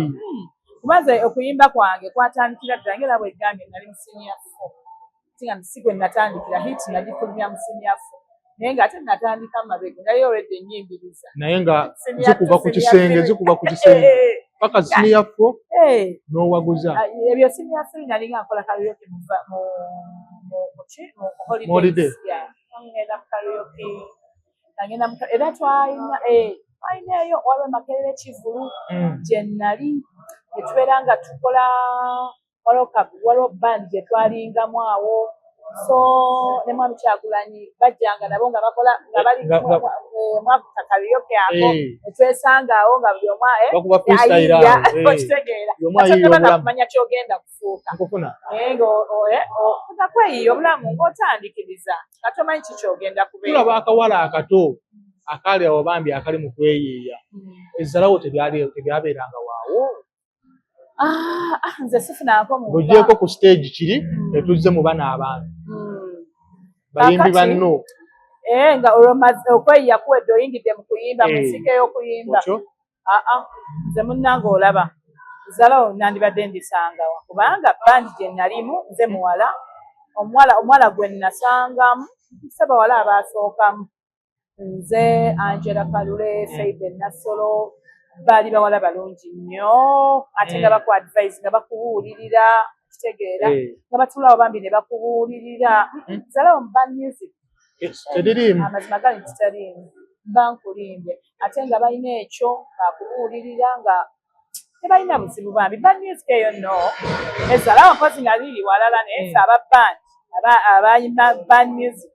Kuba nze okuyimba kwange kwatandikira ddala ngera bwe gambye, nali mu senior four, nga si gwe natandikira. Hit nagifulumya mu senior four, naye ng'ate natandika mabega, naye already ennyimbiriza. Naye nga zikuba ku kisenge, zikuba ku kisenge paka senior four n'owaguza. Ebyo senior three nali nga nkola karaoke mu holidays. Ngenda mu karaoke, nagenda mu, era twalina twalina eyo, waliwo Makerere Kivulu gye nali ne tubeera nga tukola, waliwo band gye twalingamu awo. So ne Mwami Kyagulanyi bajjanga nabo nga bakola nga bali mwakuta karaoke ako, netwesanga awo nga buli omu ayiiya. Okitegeera, ate kumanya kyogenda kufuuka, naye nga kweyiiya obulamu ng'otandikiriza nga tomanyi ki kyogenda kubeera. Tulaba akawala akato akali awo bambi akali mu kweyiiya, ezzalawo tebyabeeranga waawo? Ah, ah, nze sifunako. Ng'ogyeko ku stage kiri, etuzze mu bano abantu bayimbi banno. Eh, nga olwo okweyiya kuwedde, oyingidde mu kuyimba, mu nsiike y'okuyimba. Aa, nze munnange olaba zalawo nandibadde ndisangawa, kubanga band gye nalimu nze muwala, omuwala, omuwala gwe nasangamu, se bawala abaasookamu nze Angela Kalule, Feibe Nassolo, baali bawala balungi nnyo, ate nga baku advise, nga bakubuulirira, kitegeera, nga batuulawo bambi ne bakubuulirira. Zalawo mu band music Teririimu. Amazima gali nti taliimu, mba nkulimbye. Ate nga balina ekyo, bakubuulirira, nga tebalina buzibu bambi. Band music eyo nno ezalawo mpozi nga liri walala, naye ffe aba band, abayimba band music,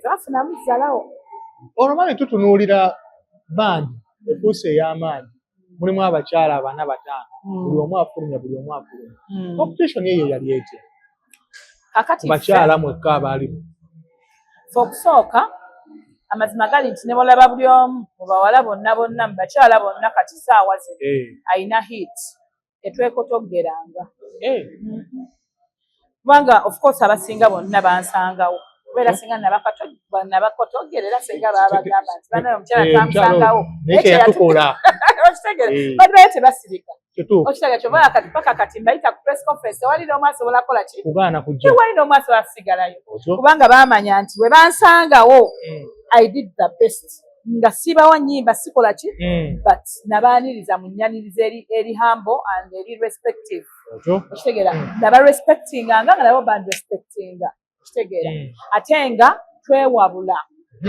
tebafunamu zalawo. Olwo mami tutunuulira band efuuse ey'amaanyi, mulimu abakyala abana bataano, buli omu afulumya, buli omu afulumya. Competition eyo yali etya? Kakati bakyala mwekka abaalimu. Fe okusooka, amazima gali nti ne bolaba buli omu mu bawala bonna bonna, mu bakyala bonna, kati saawa zino ayina hit, tetwekotoggeranga, kubanga of course abasinga bonna bansangawo. Kubeera singa nabakotogera, era singa babagamba nti banaye omukyala twamusangawo. Naye kyeyatukola. Okitegeera, bali tebasirika. Okitegeera, kyova kati paka kati mbayita ku press conference, tewali n'omu asobola kukola ki? Kugaana kujja. Tewali n'omu asobola kusigalayo, kubanga baamanya nti bwe bansangawo, I did the best, nga sibawa nnyimba, sikola ki, but nabaaniriza mu nnyaniriza eri humble and eri respective. Okitegeera, naba respectinga nga nabo bandrespectinga. Okitegeera, ate nga twewabula,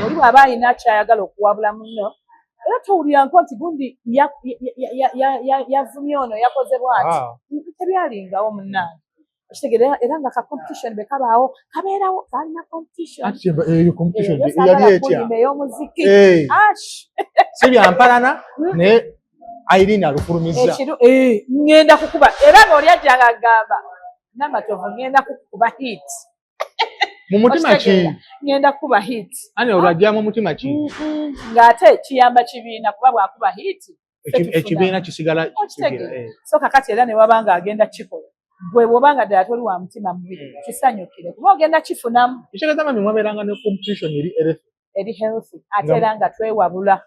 oli bw'aba alina kyayagala okuwabula munno, era towuliranko nti gundi yavumye ono, yakoze bwati. Tebyalingawo munnange. Okitegeera, era nga ka competition bwe kabaawo, kabeerawo, kalina competition. Yali etya? Ey'omuziki. Si byampalana, naye Irene alufulumizza. Ŋŋenda kukuba, era ng'oli ajjanga agamba, "Namatovu, ŋŋenda kukuba hit." Mu mutima ki? Ŋŋenda kukuba hit. Ani olwo ajja mu mutima ki? Ng'ate kiyamba kibiina, kuba bw'akuba hit ekibiina kisigala. So kakati era ne waba nga agenda kikola, gwe bw'obanga ddala toli wa mutima mubi, kisanyukire kuba ogenda kifunamu. Ekitegeeza mami mwabeeranga ne competition eri healthy. Eri healthy, ate era nga twewabula,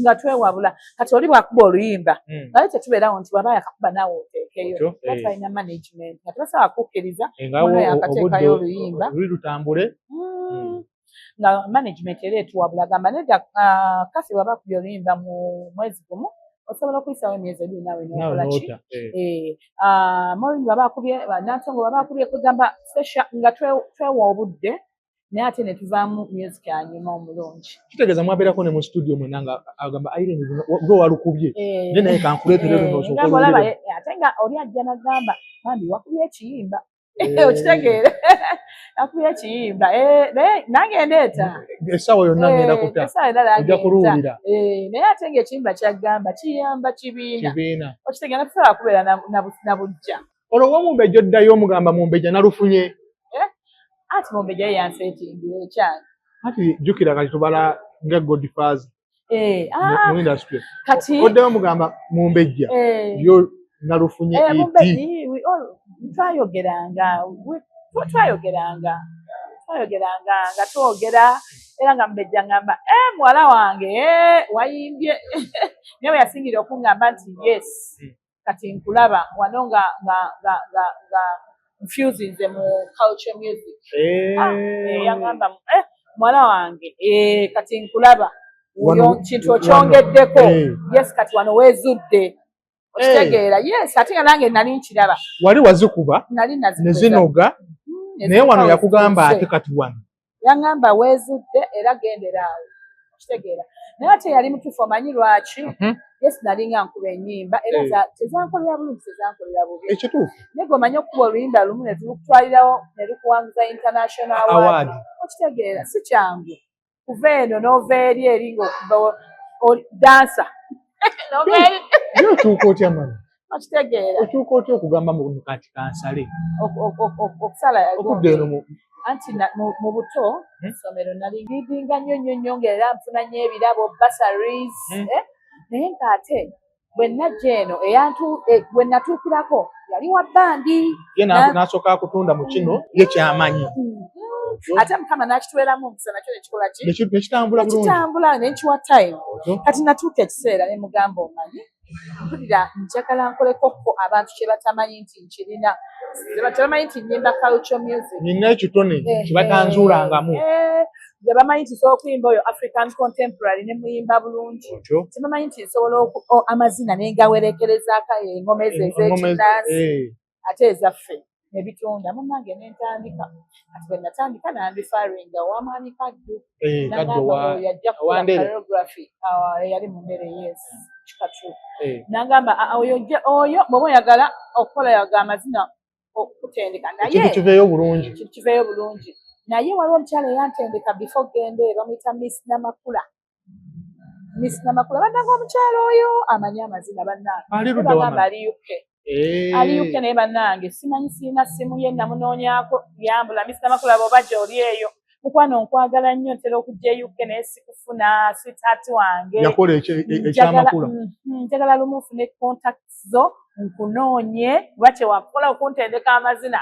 nga twewabula. Kati oli bw'akuba oluyimba, naye tetubeerawo nti bw'aba yakakuba naawe oteekeyo. Twalina management nga tebasobola kukkiriza muno yakateekayo oluyimba. Luli lutambule. Nga management era etuwabula, gamba nedda, kasi bw'aba akubye oluyimba mu mwezi gumu, osobola okuyisawo emyezi ebiri naawe nokola ki. Maureen bw'aba akubye, Nantongo bw'aba akubye, kugamba sesha nga twewa obudde, naye ate ne tuvaamu music anyuma omulungi. Kitegeeza mwabeerako ne mu studio mwena nga agamba, "Irene, gwe walukubye, naye naye kankuleetere luno osooke olaba." Oluwulire." Ate nga oli ajja nagamba, "Bambi wakubye ekiyimba." Okitegeere, akubye ekiyimba, naye nange ndeeta. Essaawa yonna ngenda kuta. Essaawa yonna nange Ojja nta. kuluwulira. Naye ate ng'ekiyimba kyaggamba kiyamba kibiina. Kibiina. Okitegeera, tusobola kubeera na bujja. Olwo womumbejja oddayo omugamba, "Mumbejja, nalufunye"? Ati mumbejja ye yanseetingira ekyange. Ati jjukira kati tubala nga godfather. Eh, ah, mu industry. Kati Oddeyo mugamba Mumbejja yo nalufunye eti. Twayogeranga nga twogera era nga Mumbejja ngamba, "Muwala wange, wayimbye." Naye bwe yasingira okuŋŋamba nti, "Yes, kati nkulaba wano nga nga nga nga nga nfusinze mu culture music." Ah, yaŋŋamba, "Muwala wange, kati nkulaba kintu okyongeddeko. Yes, kati wano weezudde." Okitegeera? Yes, ate nga nange nali nkiraba. Wali wazikuba nali ne zinoga, naye wano yakugamba ate kati wano. Yaŋŋamba, "Weezudde era gendera awo." Okitegeera? Naye ate yali mutuufu. Omanyi lwaki? Yes, nali nga nkuba ennyimba era tezankolera bulungi, tezankolera bubi. Ekituufu. Naye gwe omanyi okukuba oluyimba lumu ne tulukutwalirawo ne lukuwanguza international award. Okitegeera? Si kyangu kuva eno n'ova eri eri ng'okuba dansa. Ye otuuka otya mani? Okitegeera? Otuuka otya okugamba mu kati kansale? Okusala okudda eno mu Anti mu buto ssomero nali leadinga nnyo nnyo nnyo, ng'era nfuna nnyo ebirabo, bursaries, naye ng'ate bwe najja eno bwe natuukirako yali wa band. Ye n'asooka akutunda mu kino ye kyamanyi. Ate Mukama n'akituweeramu omukisa, nakyo nekikola ki? Nekitambula bulungi. Nekitambula, nenkiwa time. Kati natuuka ekiseera ne mugamba, "Omanyi mpulira njagala nkolekokko abantu kye batamanyi nti nkirina, tebamanyi nti nnyimba culture music." Nina ekitone kyebatanzuulangamu. Tebamanyi nti nsobola okuyimba oyo African contemporary ne muyimba bulungi. Tebamanyi nti nsobola amazina ne ngawerekerezaako engoma ezo ez'ekinnansi ate ezaffe nebitunda. Munnange nentandika. Kati bwe natandika nanreferringa ow'amaanyi Kaddu. Nagamba oyo ajja kukola choreography, eyali mu Ndere, yes, Kikatu. Nagamba, "Oyo oyo bw'oba oyagala okukola yaga amazina okutendeka." Naye kiveeyo bulungi. Kiveeyo bulungi. Naye waliwo omukyala eyantendeka before gende, bamuyita Miss Namakula. Miss Namakula, bannange, omukyala oyo amanyi amazina, bannange. Bagamba ali UK, ali UK, naye bannange simanyi, siina simu ye, namunoonyaako yambula. Miss Namakula, bw'oba gy'oli eyo, mukwano, nkwagala nnyo. Ntera okujja e UK naye sikufuna, sweetheart wange. Yakola ekyamakula. Njagala lumu nfune contacts zo nkunoonye, kuba kyewakola okuntendeka amazina,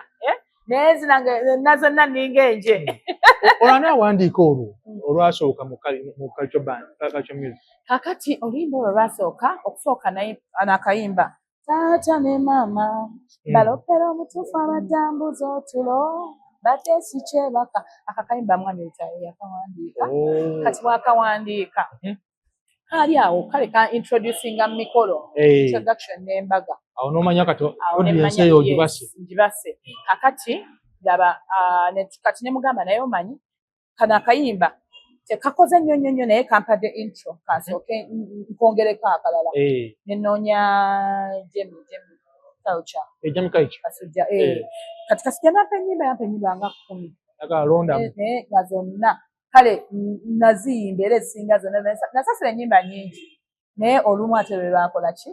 naye zina na zonna nninga enje. Olwo ani awandiika olwo olwasooka mu culture band, culture music? Kakati oluyimba olwo lwasooka okusooka naye nakayimba, "Taata ne maama balopera omutuufu abadambuza otulo badde sikyebaka." Akakayimba mwami Lutayo yakawandiika. Kati bwakawandiika kaali awo kale ka introducinga mu mikolo, introduction n'embaga. Awo n'omanya kati audience eyo ogibase. Ngibase. Kakati laba, kati ne mugamba, "Naye omanyi kano akayimba tekakoze nnyo nnyo nnyo, naye kampadde intro, kansooke nkongereko akalala." Nenoonya Jemi, Jemi Culture. Jemi Culture. Kasujja. Kati Kasujja nampa ennyimba, yampa ennyimba nga 10. Akalondamu. Naye nga zonna kale naziyimba era ezisinga zonna nasasula ennyimba nnyingi, naye olumu ate lwe lwakola ki,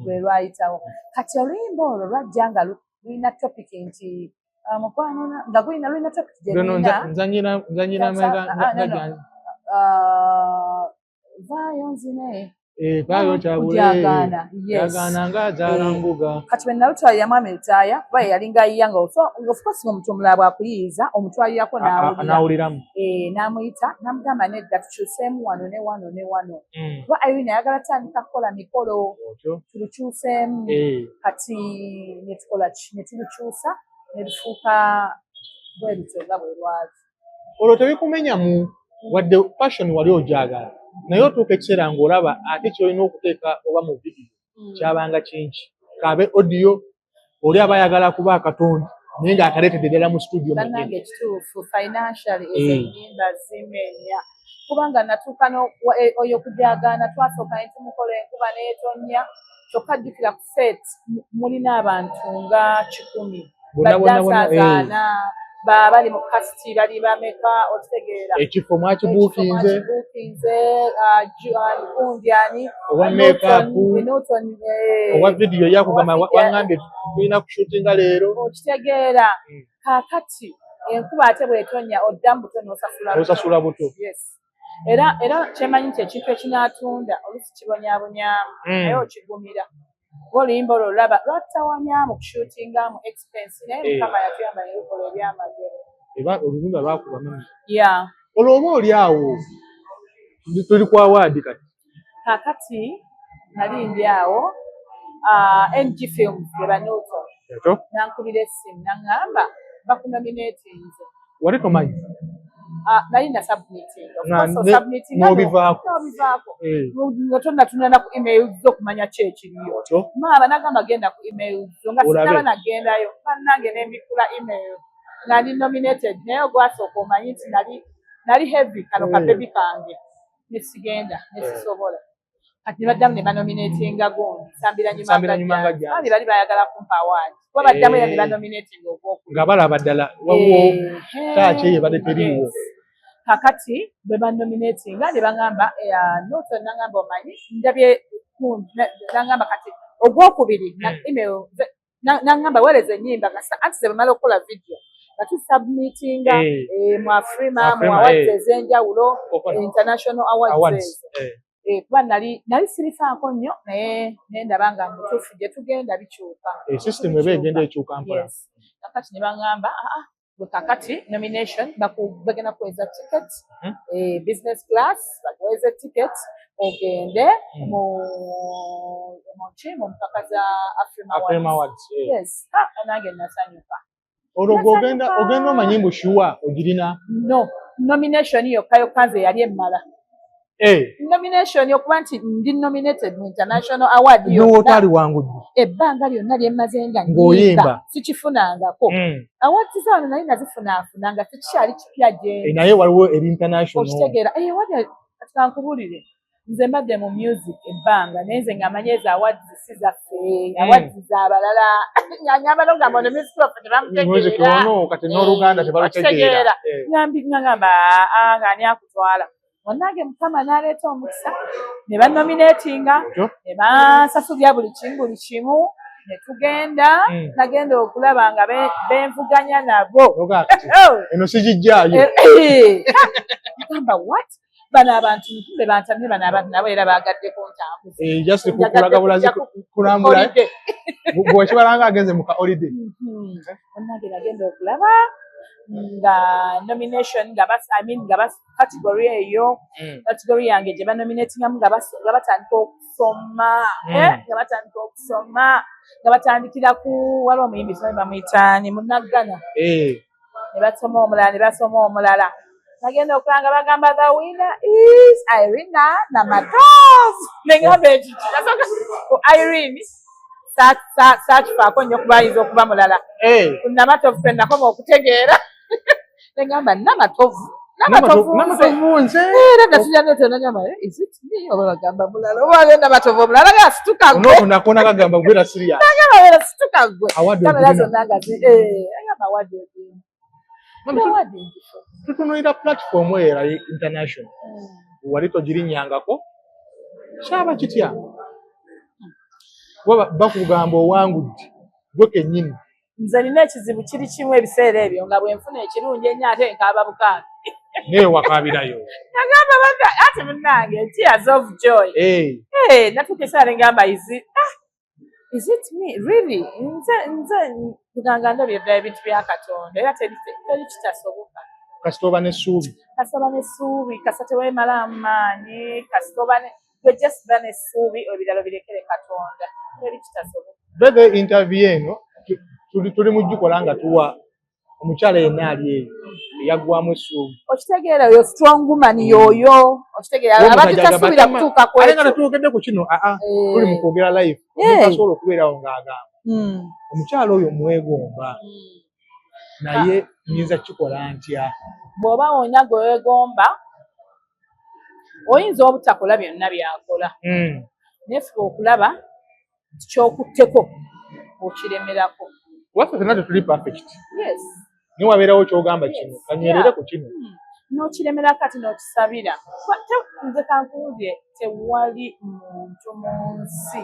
lwe lwayitawo. Kati oluyimba olwo lwajja nga lulina topic nti mukwano, nga gulina lulina topic gye lulina. Nzanyira. Vaayo nzine. Vaayo kyabule. Kujagaana, yes. Yagaana nga azaala mbuga. Kati bwe nalutwalira mwami Lutaaya, kuba ye yalinga ayiya, nga of course ng'omuntu omulala bw'akuyiyiza omutwalirako n'awulira. N'awuliramu. N'amuyita n'amugamba, "Nedda, tukyuseemu wano ne wano ne wano, kuba Irene ayagala tandika kukola mikolo, tulukyuseemu." Kati ne tukola ki, ne tulukyusa ne lufuuka bwe lutyo nga bwe lwali. Olwo tebikumenyamu wadde passion wali ogyagala, naye otuuka ekiseera ng'olaba ate kyolina okuteeka oba mu vidiyo kyabanga kingi, kabe audio, oli aba ayagala kuba akatonda naye ng'akaleetedde ddala mu studio. Bannange, ekituufu, financially ezo ennyimba zimenya, kubanga natuuka oyo kujagaana twasooka ne tumukola, enkuba n'etonnya. Kyokka jjukira ku set mulina abantu nga 100, Bonna, ba dancers ana, bali mu cast bali bameka, okitegeera? Ekifo mwakibuukinze. Mwakibuukinze, gundi ani? Owa makeup. Newton. Owa vidiyo yakugamba, Owa video. "Waŋŋambye tulina kushootinga leero." Okitegeera? Kaakati enkuba ate bw'etonnya oddamu buto n'osasula buto. Osasula buto. Yes. Era kyemanyi nti ekintu ekinaatunda oluusi kibonyaabonyaamu, naye okigumira, kuba oluyimba olwo olaba lwatawanyaamu kushootingamu expense, naye Mukama yatuyamba ne lukola ebyamagero. Eba oluyimba lwakuba mami. Yeah. Olwo oba oli awo tuli ku award kati. Kaakati nali ndi awo, NG Films be banuuto Ekyo nankubira essimu naŋŋamba bakunominatinze. Wali tomanyi? Ah, nali nasubmitinga. N'obivaako. N'obivaako nga tonnatunula ku email zo okumanya ki ekiriyo. Otyo. Maama nagamba genda ku email zo nga Olabe. sinaba nagendayo, bannange nembikula email nga ndi nominated, naye ogwasooka omanyi nti nali heavy kano ka baby kange nesigenda nesisobola. Kati ne baddamu ne banominatinga gundi Sambira Sambira Nyuma Nyuma. Nga Jjanzi. Bali bali bayagala kumpa award kuba baddamu era ne banominatinga ogwokubiri. Nga balaba ddala waliwo taaki eyo ebadde teriiwo. Yes. Kakati bwe banominatinga ne baŋŋamba Norton naŋŋamba omanyi ndabye gundi, naŋŋamba kati ogwokubiri na email naŋŋamba weereza ennyimba anti ze bamala okukola video nga tusubmitinga mu Afrima, mu Afrima, awards ez'enjawulo, Okola. international awards Awards. ezo. Kuba nali sirifaako nnyo, naye nendaba nga mutuufu gye tugenda bikyuka. System eba egenda ekyuka mpola. Yes. Kakati ne baŋŋamba aa gwe kakati nomination bagenda kuweza ticket, business class, bakuweze ticket ogende mu ki mu mpaka za Afrima Afrima Awards. Awards. Yes. Ah, nange nasanyuka. Olwo gwe ogenda Nasanyuka. ogenda omanyi mbu sure ogirina? No, nomination yokka yokka nze yali emmala. Nomination okuba nti ndi nominated mu international award yonna, N'otaali wangudde. ebbanga lyonna lye mmaze nga Ng'oyimba. nnyimba sikifunangako. Awards zano nali nazifunaafuna nga tekikyali kipya gye. Naye waliwo eri international. Okitegeera, wali kati kankubulire, nze mbadde mu music ebbanga, naye nze nga manyi ezo awards si zaffe, awards z'abalala, nga ngamba nogamba ono music waffe Music tebamutegeera. ono kati n'Oluganda tebalutegeera. Okitegeera, ngamba "Ah, nga ani akutwala?" Bannange Mukama n'aleeta omukisa ne banominatinga Otyo. ne bansasulira buli kimu, buli kimu, ne tugenda. Nagenda okulaba nga benvuganya nabo. Oga kati Oh! eno sigijjaayo. Gamba what, bano abantu be bantamye, bano abantu nabo era baagadde kuntambuza. Just kulaga bulazi kulambula. Holiday. Bw'okibalanga agenze mu ka holiday. Bannange nagenda okulaba nga nomination nga bas, I mean, nga bas, category eyo, category yange gye banominatingamu nga batandika okusoma, nga batandika okusoma nga batandikira ku waliwo omuyimbi tumanyi bamuyitaani Munaggana, ne basoma omulala, ne basoma omulala. Nagenda okulaba nga bagamba the winner is Irina Namatovu, nengamba ekiki? Nasooka ku Irene saakifaako nnyo kuba ayinza okuba mulala. Ku Namatovu kwe nakoma okutegeera, nengamba Namatovu, Namatovu nze. Namatovu nze. Era natujja nagamba, "Eh, is it me oba bagamba mulala oba waliwo Namatovu omulala?" Nga situka gwe. Ono nakona kagamba gwera serious. Nagamba era situka gwe. Award Kamera ogirina. zonna nga agamba award ogirina. Mami, Award ngifuna. Tutunuulira platform eyo era international. Wali togirinnyangako, kyaba kitya? Kuba bakugamba owangudde gwe kennyini. Nze nina ekizibu kiri kimu, ebiseera ebyo nga bwe nfuna ekirungi ennyo ate nkaaba bukaabi. Naye wakaabirayo. Nagamba bana ati munnange tears of joy. Hey, natuuka ekiseera ne ngamba is it me really? Nze kuganga ndabye ddala ebintu bya Katonda, era teri kitasoboka. Kasita oba n'essuubi. Kasita oba n'essuubi, kasita teweemalaamu maanyi, kasita oba gwe just ba n'essuubi, ebirala birekere Katonda, teri kitasoboka. Bebe, interview eno tuli mu gikola nga tuwa omukyala yenna ali eyo eyaggwamu essuubi. Okitegeera, oyo strong woman yoyo, okitegeera, abantu tasuubira kutuuka ku Ate nga ekyo. tetwogedde ku kino, aa, tuli mu kwogera live. Omuntu asobola okubeerawo ng'agamba omukyala oyo mwegomba, naye nyinza kukikola ntya? Bw'oba wonna gwe weegomba, oyinza obutakola byonna by'akola, naye fuba okulaba nti kyokutteko okiremerako. Waffe fenna tetuli perfect. Yes. Naye wabeerawo ky'ogamba kino kanywerere ku kino. N'okiremerako ate n'okisabira. Nze kankuwulire, tewali muntu mu nsi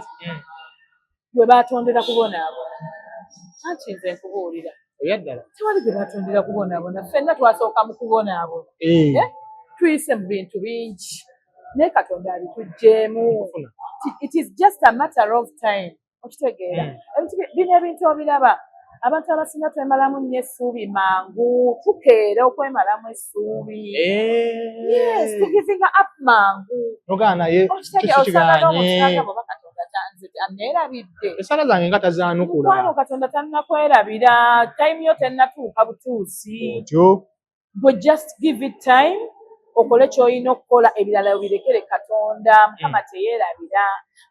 gwe batondera kubonaabona. Anti nze nkubuulira, Eyaddala. tewali gwe batondera kubonaabona. Ffenna twasooka mu kubonaabona. Eh? Tuyise mu bintu bingi, naye Katonda abituggyeemu. Nkufuna. It is just a matter of time, okitegeera? Ebintu bino ebintu obiraba, abantu abasinga twemalamu nnyo essuubi mangu, tukeera okwemalamu essuubi. Yes, tugivinga up mangu. Nogaa naye. Okitegeera? Osanga n'omuntu kiganye. n'agamba, oba Katonda tanze aneerabidde. Esala zange nga tazaanukula. Mukwano, Katonda tannakwerabira, time yo tennatuuka butuusi. Otyo. Gwe just give it time, okole ky'olina okukola, ebirala obirekere Katonda. Mukama teyeerabira.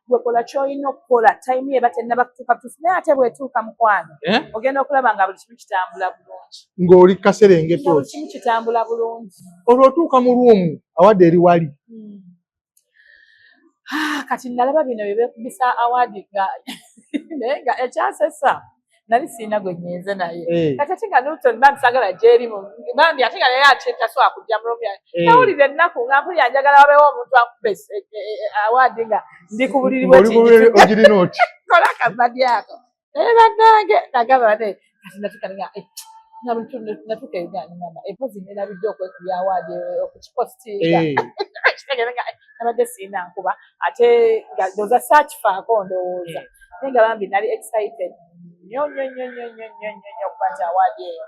Gwe kola ky'olina okukola, time yo eba tennaba kutuuka butuusi, naye ate bw'etuuka, mukwano, Eh? ogenda okulaba nga buli kimu kitambula bulungi. Ng'oli kaserengeto. Nga buli kimu kitambula bulungi. Olwo otuuka mu room, award eri wali. Ah, kati nalaba bino bye beekubisa award nga, naye nga ekyansesa nali siina gwe nyenze naye. Kati ate nga Newton bambi sagala gyerimu bambi, ate nga naye ate tasobola kujja mu room yange. Nawulira ennaku nga mpulira njagala wabeewo omuntu ankuba award nga ndi ku buliri. Ng'oli ku buliri ogirina oti. Kola akabadi ako, naye bannange nagamba bane, kati natuuka nga natuuka e Uganda ngamba empozi nerabidde okwekubya award, okukipositinga. Kitegeera nga nabadde siina nkuba, ate nga ndowooza saakifaako, ndowooza, naye nga bambi nali excited nnyo nnyo nnyo nnyo nnyo nnyo nnyo nnyo okuba nti award eyo,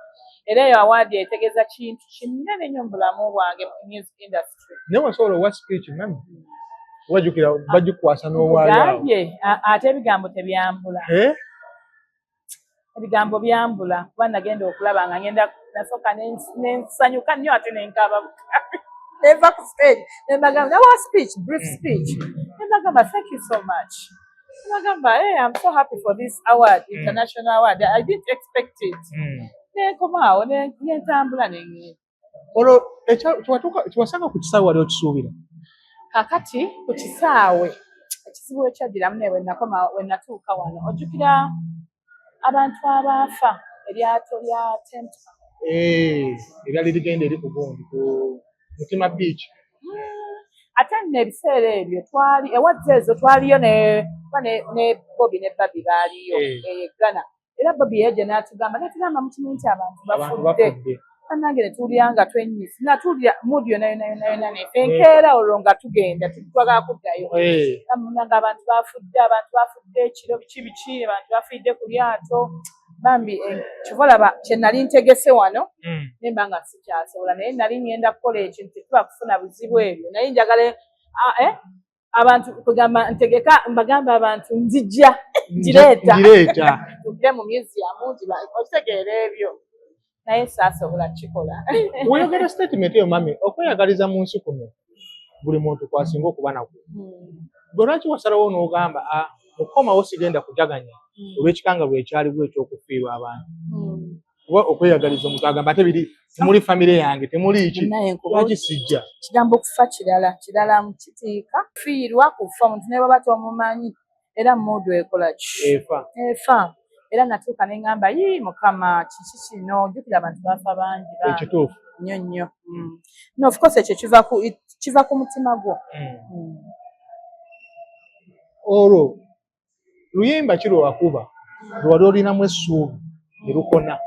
era eyo award etegeeza kintu kinene nnyo mu bulamu bwange mu music industry. Naye wasobola owa speech, mami, wajjukira bagikwasa n'owaayo awo? Gambye ate ebigambo tebyambula. Eh? Ebigambo byambula, kuba nagenda okulaba nga ngenda, nasooka nensanyuka nnyo, ate nenkaaba bukabi. Nenva ku stage nembagamba, nawa speech, brief speech, nembagamba, "Thank you so much." Nembagamba, "Hey, I'm so happy for this award, international award. I didn't expect it." Nenkomaawo nentambula nengenda. Olwo kyewasanga ku kisaawe wali okisuubira? Kakati ku kisaawe ekizibu ekyajjiramu, naye wenakoma, wenatuuka wano, ojjukira abantu abaafa eryato lya Tempsa? Eh, eryali ligenda eri ku gundi, ku Mutima Beach. Ate nno ebiseera ebyo twali awards ezo twaliyo ne Bobi ne Babi baaliyo. Eyo e Ghana, era Bobi yajja n'atugamba mukimanyi nti abantu abantu bafudde. Bafudde. Bannange ne tuwulira nga twenyisa, nga tuwulira mood yonna yonna yonna yonna nefe enkeera olwo nga tugenda twagala kuddayo. Nga abantu bafudde, abantu bafudde ekiro, biki biki, abantu bafiiridde ku lyato bambi. Kyova olaba kye nali ntegese wano nemba nga sikyasobola, naye nali ngenda kukola ekintu tetuba kufuna buzibu ebyo, naye njagala abantu kugamba ntegeka mbagamba abantu nzijja ngireeta. Ngireeta. Tugire mu museum, okitegeera ebyo, naye saasobola kukikola. Weyogera statement eyo, mami, okweyagaliza mu nsi kuno buli muntu kwasinga okuba nakwo. Gwe lwaki wasalawo n'ogamba, "Ah, mukomawo sigenda kujaganya olw'ekikanga bwekyaliwo ekyokufiirwa abantu"? Kuba okweyagaliza omuntu agamba, ate biri temuli famire yange, temuli ki. Naye nkuba Lwaki sijja? Kigambo kufa kirala kirala kitiika fiirwa kufa omuntu ne bwaba tomumanyi, era mood ekola ki? Efa. Efa. Era natuuka ne ŋŋamba, "Yii Mukama, kiki kino?" Jjukira abantu bafa bangi bangi Ekituufu. nnyo nnyo. No, of course ekyo kiva ku mutima gwo. Olwo luyimba ki lwe wakuba lwe wali olinamu essuubi ne lukona?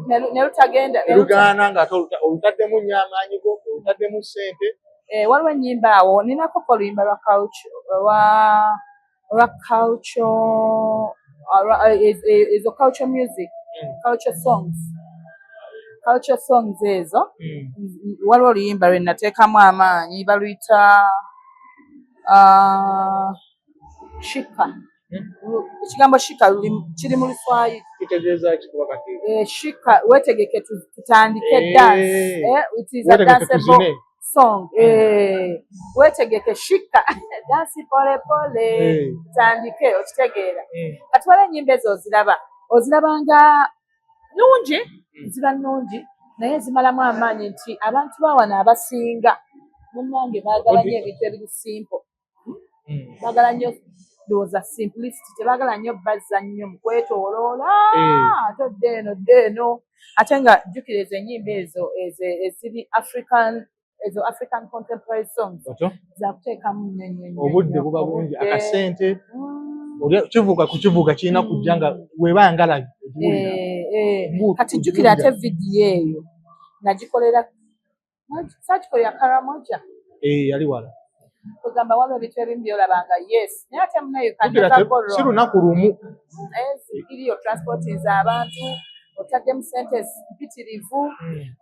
Ne lutagenda. Ne lugaana, ng'ate olutaddemu nnyo amaanyi go, olutaddemu ssente. Eh, waliwo ennyimba awo ninako ko oluyimba lwa culture, olwa culture, ezo culture music, culture songs, culture songs ezo. Waliwo oluyimba lwe nateekamu amaanyi, baluyita shika. Ekigambo shika kiri mu Luswayiri. Kitegeeza ki kuba kati? Eh, shika, wetegeke tutandike dance. It is a Wetegeke danceable tuzine. song. Wetegeke, shika dance pole pole, tutandike, okitegeera? Kati waliwo ennyimba ezo oziraba, oziraba nga nnungi, ziba nnungi, naye zimalamu amaanyi nti abantu bawano abasinga munnange baagala nnyo ebintu ebiri simple. Baagala nnyo, ndowooza simplicity, tebaagala nnyo bazza nnyo mu kwetooloola. Ate odde eno, dde eno, ate nga jjukira ezo ennyimba ezo eziri African, ezo African contemporary songs Otyo? zakuteekamu nnyo nnyo nnyo Obudde nnyo. buba bungi. Obudde. Akasente kivuga ku kivuga kirina kujja nga weba ngalabi ogiwulira. Eh, eh. Kati jjukira ate vidiyo eyo nagikolera Sakikolera Karamoja. Eh, yali wala. Kugamba waliwo ebintu ebimu byolabanga, yes, naye ate munayo. Si lunaku lumu. Iriyo transportinze abantu, otaddemu sente mpitirivu,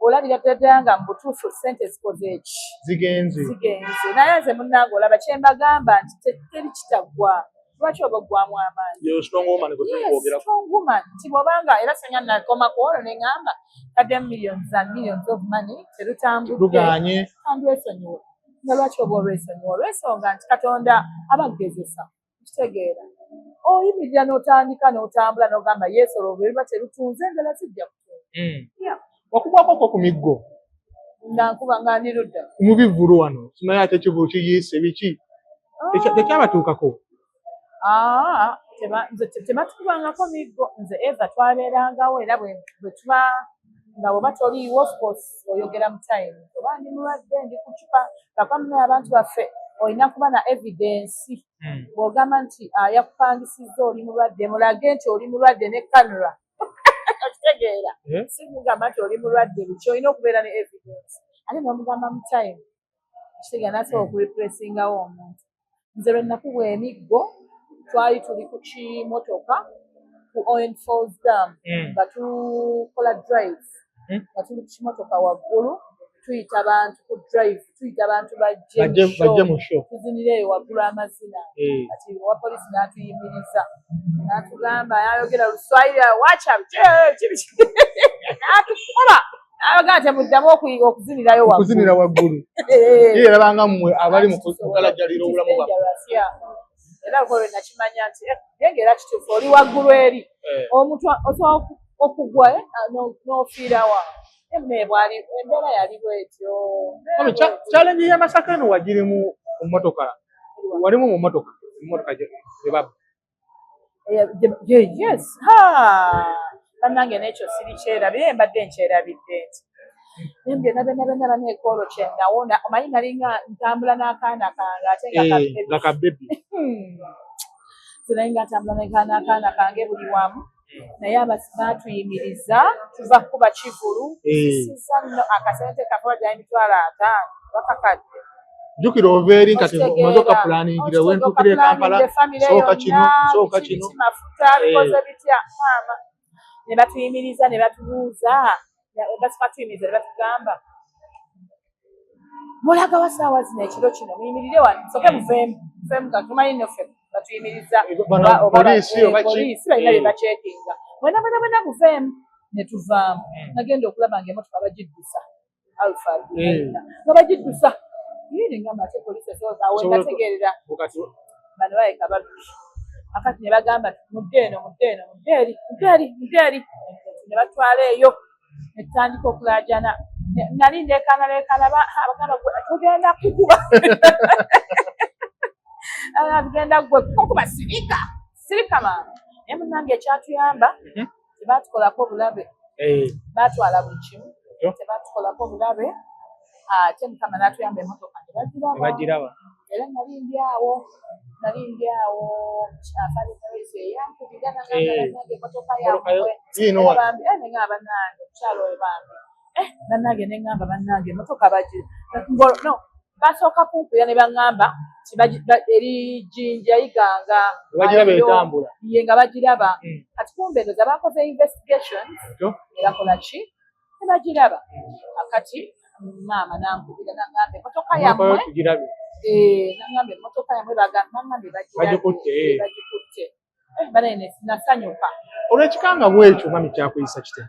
olabira ddala nga mu butuufu sente zikoze eki? Zigenze. Zigenze. Naye nze munnange, olaba kyembagamba nti teri kitaggwa. Lwaki oba oggwamu amaanyi? Strong woman gwe tuli kwogerako. Strong woman, nti bw'obanga era senga nakoma ku olwo ne ŋŋamba taddemu millions and millions of money, terutambudde. Luganye. Kandwesonyiwe. Nga lwaki oba olwesonyiwa? Olw'ensonga nti Katonda aba agezesa, kitegeera, oyimirira n'otandika n'otambula n'ogamba, "Yesu, olwo bwe luba terutunze, endala zijja kutunga." Wakubwako ku miggo? Nga nkuba nga ndi ludda? Mu bivvulu wano, simanyi ate ekivvulu kiyiise biki? Tekyabatuukako? Aa, nze tebatukubangako miggo. Nze eva twabeerangawo, era bwe tuba nga bw'oba toliiwo, of course oyogera mu time oba ndi mulwadde, ndi ku cupa kakwamuna. Abantu baffe olina kuba na evidence. Bw'ogamba nti yakupangisizza, oli mulwadde, mulage nti oli mulwadde ne camera, okitegeera? Eh? Si mugamba nti oli mulwadde biki, olina okubeera ne evidence, ate n'omugamba mu time, kitegeera, nasobola okureplacingawo omuntu. Nze lwe nakubwa emiggo, twali tuli ku kimotoka ku Owen Falls Dam, nga tukola drive, nga tuli ku kimotoka waggulu, tuyita bantu ku drive, tuyita bantu bajje mu show. Bajje mu show. Tuzinira eyo waggulu amazina. Kati owa polisi n'atuyimiriza, n'atugamba, n'ayogera Oluswayiri, wacha n'atukuba, n'ayogera, "Temuddamu okuzinirayo waggulu." Okuzinira waggulu. Eh. Ye erabanga mmwe abali mu kugalajjalira obulamu bwaffe. Dangerous, yeah. Era lwo lwe nakimanya nti naye ng'era kituufu, oli waggulu eri, omuntu osobola okugwa n'ofiirawa. Naye bwali embeera yali bwetyo. Mami, challenge ya Masaka eno wagirimu mu mmotoka? Walimu mu mmotoka gye babba? Yes, ha, bannange, n'ekyo siri kyerabire, mbadde nkyerabidde nti naye byonna byonna byonna baneekoolo kye nawona. Omanyi nalinga ntambula n'akaana kange ate nga Eh, nga ka baby. Nze nali nga ntambula n'akaana kange buli wamu, naye baatuyimiriza tuva kuba kivulu. Sisiza nno akasente kafe bajja 50,000 bakakadde. Jjukira ova eri nga omaze okapulaningira, wentuukira e Kampala sooka kino, sooka kino. Mafuta bikoze bitya maama? Ne batuyimiriza ne batubuuza, batuyimiriza ne batugamba, "Mulagawa saawa zino ekiro kino? Muyimirire wano, soke muveemu, muveemu." Nga tumanyi nno ffe batuyimiriza Bano poliisi oba ki? Poliisi balina bye bacekinga. "Mwena mwena mwena muveemu." Ne tuvaamu. Nagenda okulaba nga emotoka bagiddusa Alphard, nga bagiddusa. Yini ngamba ate poliisi esobola awo Esobola nategeerera Bukati bano baleka babbi. Akati ne bagamba, "Mudde eno, mudde eno, mudde eri, mudde eri, mudde eri." Ne batwala eyo, ne tutandika okulaajana. Nali ndeekaana leekaana, abagamba, "Gwe tugenda kukuba. Ah, tugenda gwe kukuba, sirika, sirika maama." Naye munnange, ekyatuyamba, tebatukolako bulabe. Baatwala buli kimu, tebatukolako bulabe, ate Mukama n'atuyamba, emotoka ne bagiraba. Bagiraba. Era nali ndi awo afande Maurice eyankubira nagamba, "Bannange, emotoka Emmotoka yo yammwe." yiino Era wano. bambi, neŋŋamba, "Bannange, omukyalo oyo bambi." Bannange, neŋŋamba, "Bannange, emotoka bagi no." Basooka kunkubira ne baŋŋamba nti eri Jjinja Iganga. Bagiraba Aliyo. etambula. Ye nga bagiraba. Kati kumbe ndowooza bakoze investigations, ne bakola ki, ne bagiraba. Akati maama nankubira nangamba, "Emotoka Emmotoka yo yammwe." tugirabye. Eh, nangamba, "Emmotoka yammwe," nangambye bagirabye. Bagikutte, eh. Bagikutte. Banaye nasanyuka. Olw'ekikanga bwekyo, mami, kyakuyisa kitya?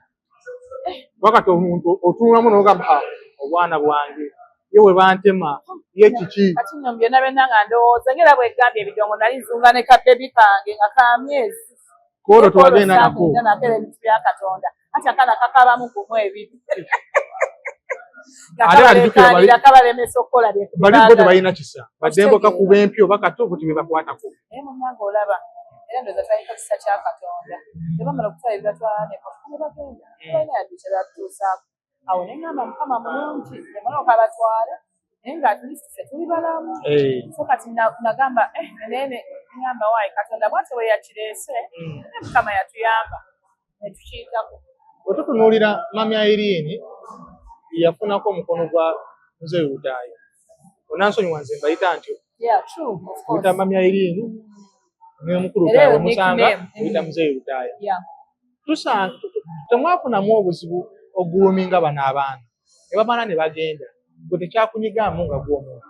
Wakati omuntu otunulamu n'ogamba, "Ha, obwana bwange, ye we bantema, ye kiki?" Kati nno byonna byonna nga ndowooza ngera bwegambye ebidongo, nali nzunga ne ka baby kange nga ka myezi. Kwolwo tewagenda nako. Nako era ebintu bya Katonda, anti akaana kakabamu gumu ebiri. Nga Ate alijjukira kabaleekaanira, kabalemesa okukola bye bali bo baagala. Tebalina kisa, baddembe kakuba empi oba kato, bo tebebakwatako. Naye munnange olaba, era ndowooza twaliko kisa kya Katonda. Ne bamala okutwala ebibatwala n'emmotoka ne bagenda, tebalina yadde kye batuusaako. Awo ne ŋŋamba, Mukama mulungi, emmotoka batwala, naye nga at least ffe tuli balamu. So kati nagamba, naye ŋŋamba, waayi Katonda bw'atyo bwe yakireese, naye Mukama yatuyamba ne tukiyitako. Bwe tutunuulira mami Irene, yafunako omukono gwa Muzeeyi Lutaaya, onansonyiwa, nze mbayita ntyo. Yeah, true, of course. Oyita Mami Irene ne mukulu Era Lutaaya, eyo omusanga nickname. oyita Muzeeyi Lutaaya. Tusanga temwafunamu obuzibu oguruminga bano abaana ne bamala ne bagenda, gwe tekyakunyigaamu nga gw'omuntu?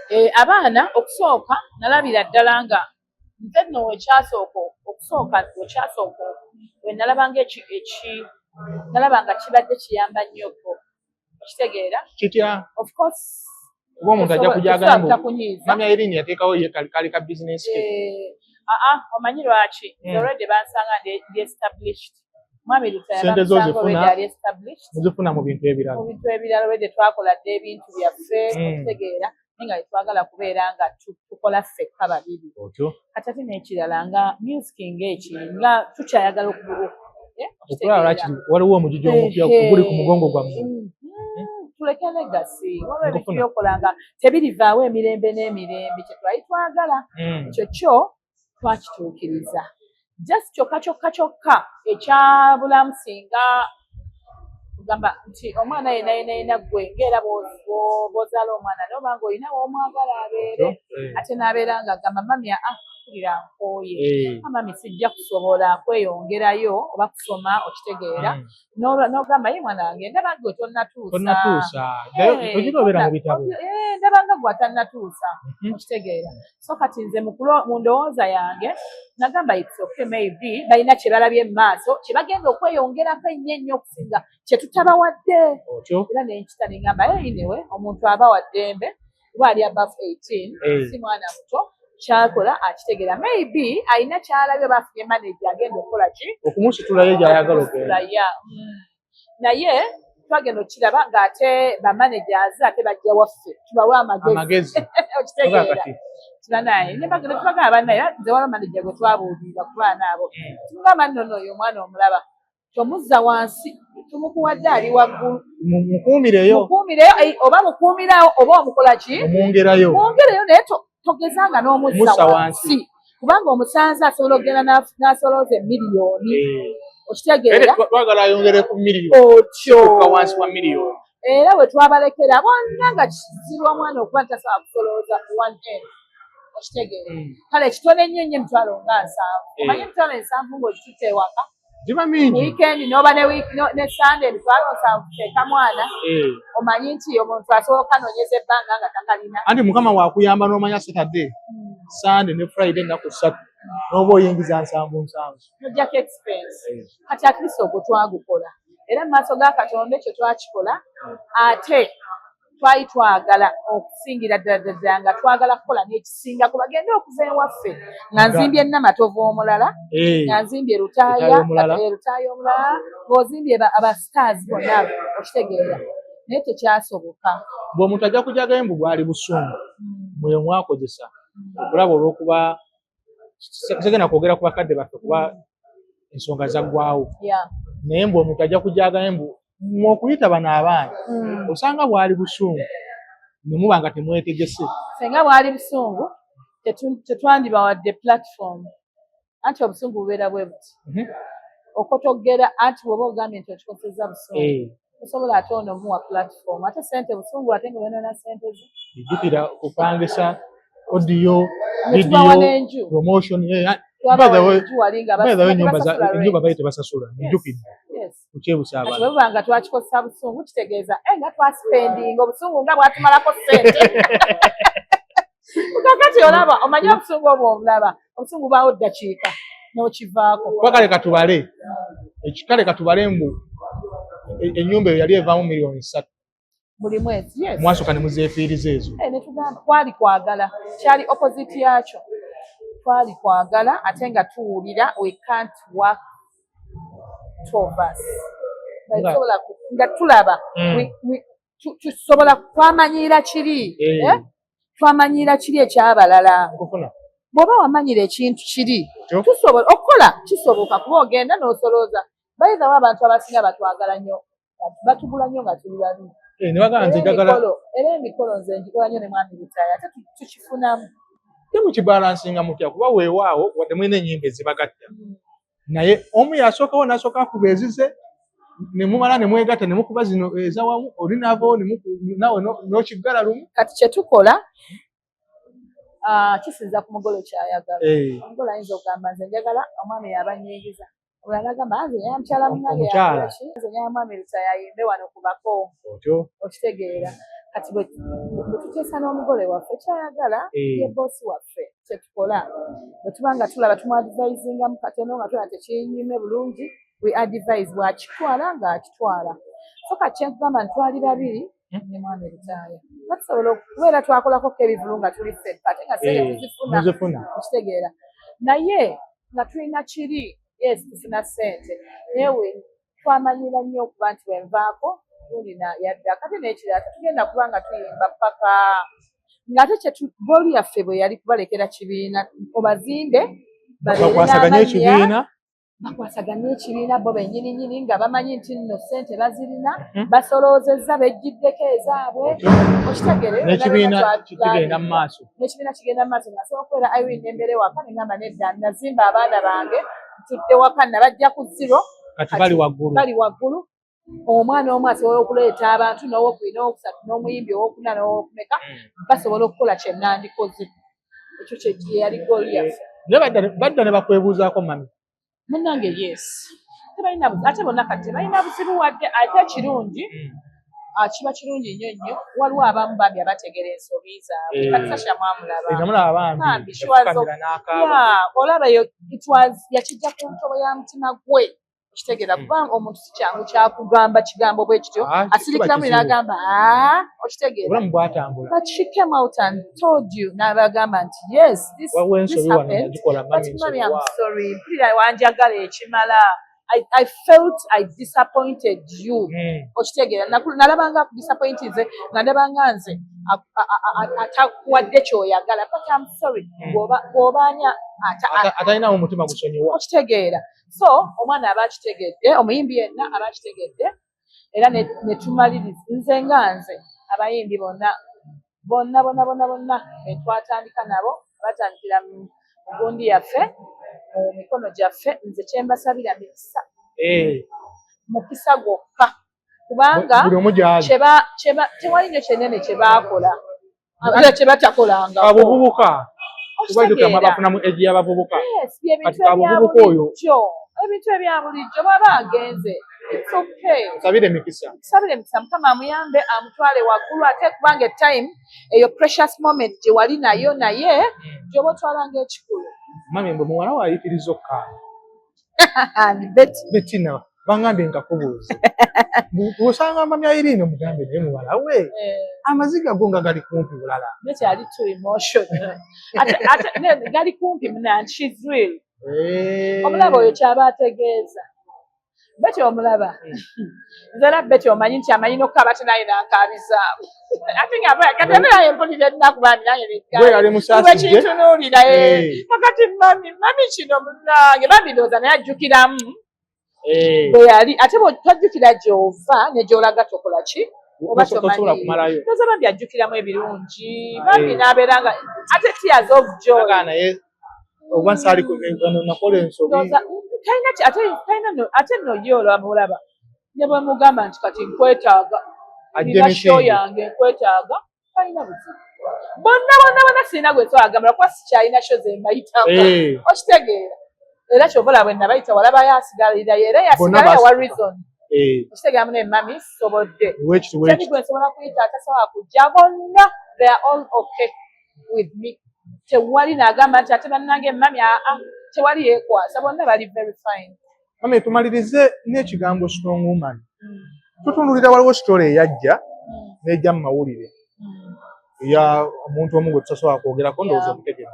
Eh, abaana okusooka nalabira ddala nga nze nno wekyasooka okusooka, wekyasooka we nalabanga eki nalaba nga kibadde kiyamba nnyo bo, okitegeera? Kitya? Of course. Kuba omuntu ajja kujagala mbu Takunyiiza. Mami Irene yateekawo ye kali ka bizinesi ke. Eh, aa, omanyi lwaki? Already bansanga ndi established. Mwami Lutaya Sente zo bamusanga zifuna. already ali established. Muzifuna mu bintu ebirala. Mu bintu ebirala, already twakola dda ebintu byaffe, okitegeera? Naye nga tetwagala kubeera nga tukola ffekka babiri. Otyo. Kati ate n'ekirala, nga music ng'eki nga tukyayagala Okulaba okitegeera? lwakiri waliwo omugigi omupya oguli ku mugongo gwammwe. Tuleke legacy. Waliwo ebintu Nkufuna. byokola nga tebirivaawo emirembe n'emirembe, kye twali twagala. Ekyo kyo twakituukiriza. Just kyokka kyokka kyokka ekyabulamu, singa kugamba nti omwana yenna yenna yenna, ggwe ng'era bw'ozaala omwana, naye obanga olina w'omwagala abeere, ate n'abeera nga agamba, "Mami, aa, mpulira nkooye. Mami, sijja kusobola kweyongerayo oba kusoma," okitegeera? N'ogamba, "Ye mwana wange, ndaba gwe tonnatuusa." Tonnatuusa. Ogira obeera mu bitabo. Ndaba nga gwe atannatuusa, okitegeera? So kati nze mu ndowooza yange nagamba, it's okay, maybe balina kye balabye mu maaso kye bagenda okweyongerako ennyo ennyo okusinga kye tutabawadde. Otyo. Era nenkita nengamba, anyway, omuntu aba wa ddembe kuba ali above 18, si mwana muto, kyakola akitegeera. Maybe alina kyalabye oba afunye manager agenda okukola ki? Okumusitulayo gy'ayagala okugenda. Yeah. Naye twagenda okukiraba ng'ate ba managers ate bajja waffe tubawe amagezi. Amagezi. Okitegeera? Kati. Tibanaye netubagamba bannaye, nze waliwo manager gwe twabuulirira ku baana abo, tumugamba, nno nooyo omwana omulaba, tomuzza wansi, tumukuwadde ali waggulu. Mukuumireyo. Mukuumireyo, oba mukuumirawo oba omukola ki? Omwongerayo. Mwongereyo, naye togezanga n'omuzza Mussa wansi, kubanga omusanze asobola okugenda n'asolooza emiliyoni. Okitegeera? Twagala ayongere ku miliyoni. Otyo. Kukka wansi wa miliyoni. Era bwe twabalekera bonna nga kizibu omwana okuba nti tasobola kusolooza 1M, okitegeera? Kale kitone ennyo ennyo emitwalo nga 70. Omanyi emitwalo 70 ng'ogitutte ewaka? Giba mingi. Weekend n'oba ne ne Sunday, emitwalo 70 teeka mwana. Omanyi nti omuntu asobola okukanoonyeza ebbanga nga takalina. Anti Mukama wakuyamba n'omanya Saturday, Sunday ne Friday, ennaku 3 n'oba oyingiza 70 70. Nojjako expense. Kati at least ogwo twagukola, era mu maaso ga Katonda ekyo twakikola. Ate twali twagala okusingira ddala ddala nga twagala kukola n'ekisingako, bagende okuva ewaffe nga nzimbye Namatovu omulala, nga nzimbye Lutaaya. Lutaaya omulala. Lutaaya omulala, ng'ozimbye aba stars bonna, okitegeera? Naye tekyasoboka. Bw'omuntu ajja kujagayo mbu bwali busungu mwe mwakozesa okulaba, olw'okuba segenda kwogera ku bakadde baffe kuba ensonga zaggwawo, naye mbu omuntu ajja kujagayo mbu mwe okuyita bano abaana, osanga bwali busungu ne muba nga temwetegese. Senga bwali busungu, tetwandibawadde platform. Anti obusungu bubeera bwe buti, okotogera. Anti bw'oba ogambye nti okikozesezza busungu, tosobola ate ono muwa platform, ate sente busungu, ate nga olina sente zo. Ejjukira kupangisa audio, Ne tubawa video, n'enju. promotion. Twabawa By the way, enju wali nga by the way, tebasasula rent. Ennyumba bali tebasasula, njjukidde Kati kukyebusa abantu. bwe buba nga twakikozesa busungu, kitegeeza nga twaspendinga obusungu nga bwatumalako ssente. Kakati olaba, omanyi obusungu obwo obulaba, obusungu bwawo ddakiika n'okivaako. Kuba kale katubale ekikale, katubale mbu ennyumba eyo yali evaamu miliyoni 3 buli mwezi, yes. Mwasooka ne muzeefiiriza ezo. Eh, ne tugamba kwali kwagala, kyali opposite yakyo, twali kwagala ate nga tuwulira we can't work two of us. Nga tulaba tusobola twamanyiira kiri, eh? Twamanyiira kiri ekyabalala. Nkufuna. Bw'oba wamanyira ekintu kiri, Kyo. tusobola okukola, kisoboka kuba ogenda n'osolooza. By the way, abantu abasinga batwagala nnyo, batugula nnyo nga tuli babiri. Eh, ne bagamba nze Era njagala era emikolo nze ngikola nnyo ne mwami Lutaaya, ate tukifunamu. Te mukibalansinga mutya? Kuba weewaawo wadde mulina ennyimba ezibagatta, naye omu yasookawo n'asooka akuba ezize, Ne mumala ne mwegatta ne mukuba zino ezawamu, oli navaawo naawe n'okiggala lumu. Kati kyetukola, kisinza ku mugole kyayagala. Omugole ayinza okugamba, "Nze njagala omwami yabanyingiza." Omulala nagamba, "Nze njagala mukyala munange." Omukyala. Yakola ki? "Nze njagala mwami Lutaaya ayimbe wano kubako." Otyo. Okitegeera? Kati bwe tuteesa n'omugole waffe kyayagala, ye boosi waffe, kyetukola bwe tuba nga tulaba tumuadvisingamu katono nga tulaba tekinyume bulungi, we advise, bw'akitwala ng'akitwala. So kati kyenkugamba nti twali babiri ne mwami Lutaaya, batusobola okubeera twakolako ebivulu nga tuli ffekka, ate nga sente tuzifuna. Muzifuna. Okitegeera? Naye nga tulina kiri, yes, tufuna ssente, naye twamanyira nnyo okuba nti bwenvaako tulina yadda. Kati n'ekirala, tetugenda kuba nga tuyimba paka ng'ate goal yaffe bwe yali kubalekera kibiina, obazimbe babeere bakwasaganye n'amannya, ekibiina. Bakwasaganye ekibiina bo bennyini nnyini nga bamanyi nti nno ssente bazirina, basoloozezza, bejjiddeko ezaabwe. Okitegeera? N'ekibiina kigenda mu maaso. N'ekibiina kigenda mu maaso. Nga nsobola okubeera Irene nembeera ewaka negamba, "Nedda, nazimba abaana bange, ntudde waka, nabajja ku zero." Kati bali waggulu. Bali waggulu. Omwana omu asobola okuleeta abantu, n'owokubiri, n'owokusatu, n'omuyimbi owokuna, n'owokumeka, basobola okukola kye nandikoze. Ekyo kye yali goal yaffe. Naye badda ne bakwebuuzaako, mami? Munnange, yes, tebalina ate bonna kati tebalina buzibu wadde. Ate ekirungi, kiba kirungi nnyo nnyo, waliwo abamu bambi abategera ensobi zaabwe. Eh. Kati Sasha mwamulaba. Namulaba bambi. Bambi, she was yafukamira n'akaaba. Yeah, olaba yo it was yakijja ku ntobo ya mutima gwe. Okitegeera? Kubanga omuntu si kyangu kyakugamba kigambo bwe kityo, Ah, kiba asirikiramu kizibu. n'agamba, "Ah," okitegeera? Obulamu bwatambula. But she came out and told you, n'abagamba nti, "Yes, this, waliwo this ensobi wano happened, nagikola, but mami, mommy, I'm nsonyiwa." sorry. Mpulira wanjagala ekimala. I felt I disappointed you." Okitegeera? Nalabanga akudisappointinze, nga ndabanga nze atakuwadde kyoyagala, but I'm sorry. Bw'obaanya Atalinawo omutima gusonyiwa. Okitegeera? So omwana aba akitegedde, omuyimbi yenna aba akitegedde, era ne tumaliriza. Nze nga nze, abayimbi bonna bonna bonna bonna bonna betwatandika nabo, batandikira mu gundi yaffe, mu mikono gyaffe, nze kyembasabira mikisa. Mukisa gwokka, kubanga buli omu gyali tewali nnyo kyenene kye baakola ate kye batakolangako. Abuvubuka, kuba jjukira Okitegeera? bafunamu egi y'abavubuka. Yes, byebintu Kati ebya kabuvubuka oyo. bulijjo, ebintu ebya bulijjo. Bw'aba agenze, it's okay. Nsabire emikisa. Tusabire emikisa, Mukama amuyambe, amutwale waggulu. Ate kubanga etime eyo, precious moment gye wali nayo, naye gy'oba otwala ng'ekikulu. Mami, mbwe muwala we ayitiriza okkaaba. And Betty. Betina bangambye nkakubuuze, bw'osanga mami Irene omugambe, naye muwala we amaziga go nga gali kumpi bulala. Betty ali too emotional. Ate gali kumpi muna, she's real. Omulaba oyo kyaba ategeeza. Betty omulaba, nze era Betty omanyi nti amanyi n'okukaaba, ate naye nankaabizaamu, ate nga kati ate naye mpulira ennaku bambi nange. Gwe yali musaasidde. Kintunuulira kakati, mami, mami, kino munange bambi, ndowooza naye ajjukiramu bwe yali. Ate bw'otajjukira gy'ova ne gy'olaga, tokola ki oba tosobola tomanyi. Kumalayo. Ndowooza bambi ajjukiramu ebirungi bambi, n'abeera nga ate tears of joy. Aga naye oba nsaali wano nakola ensobi. Ndowooza talina ate talina no, ate nno ye olaba ne bwe mugamba nti kati nkwetaaga, Ajje nina show misinde. yange, nkwetaaga, talina buzibu. Bonna bonna bonna sirina gwe nsobola kugamba kuba sikyalina show ze mbayitako. Okitegeera? Era kyova olaba bwe nabayita, walabayo asigalirayo era Bonna yasigalayo wa basituka. reason. Okitegeera? Mune mami, sisobodde. Wekiti Teri wekiti. gwe nsobola kuyita atasobola kujja. Bonna they are all okay with me. Tewali n'agamba nti ate bannange mami, aa, tewali yeekwasa, bonna bali very fine. Mami, tumalirize n'ekigambo strong woman. Tutunulira waliwo story eyajja n'ejja mu mawulire eya omuntu omu gwe tutasobola kwogerako, ndowooza omutegedde,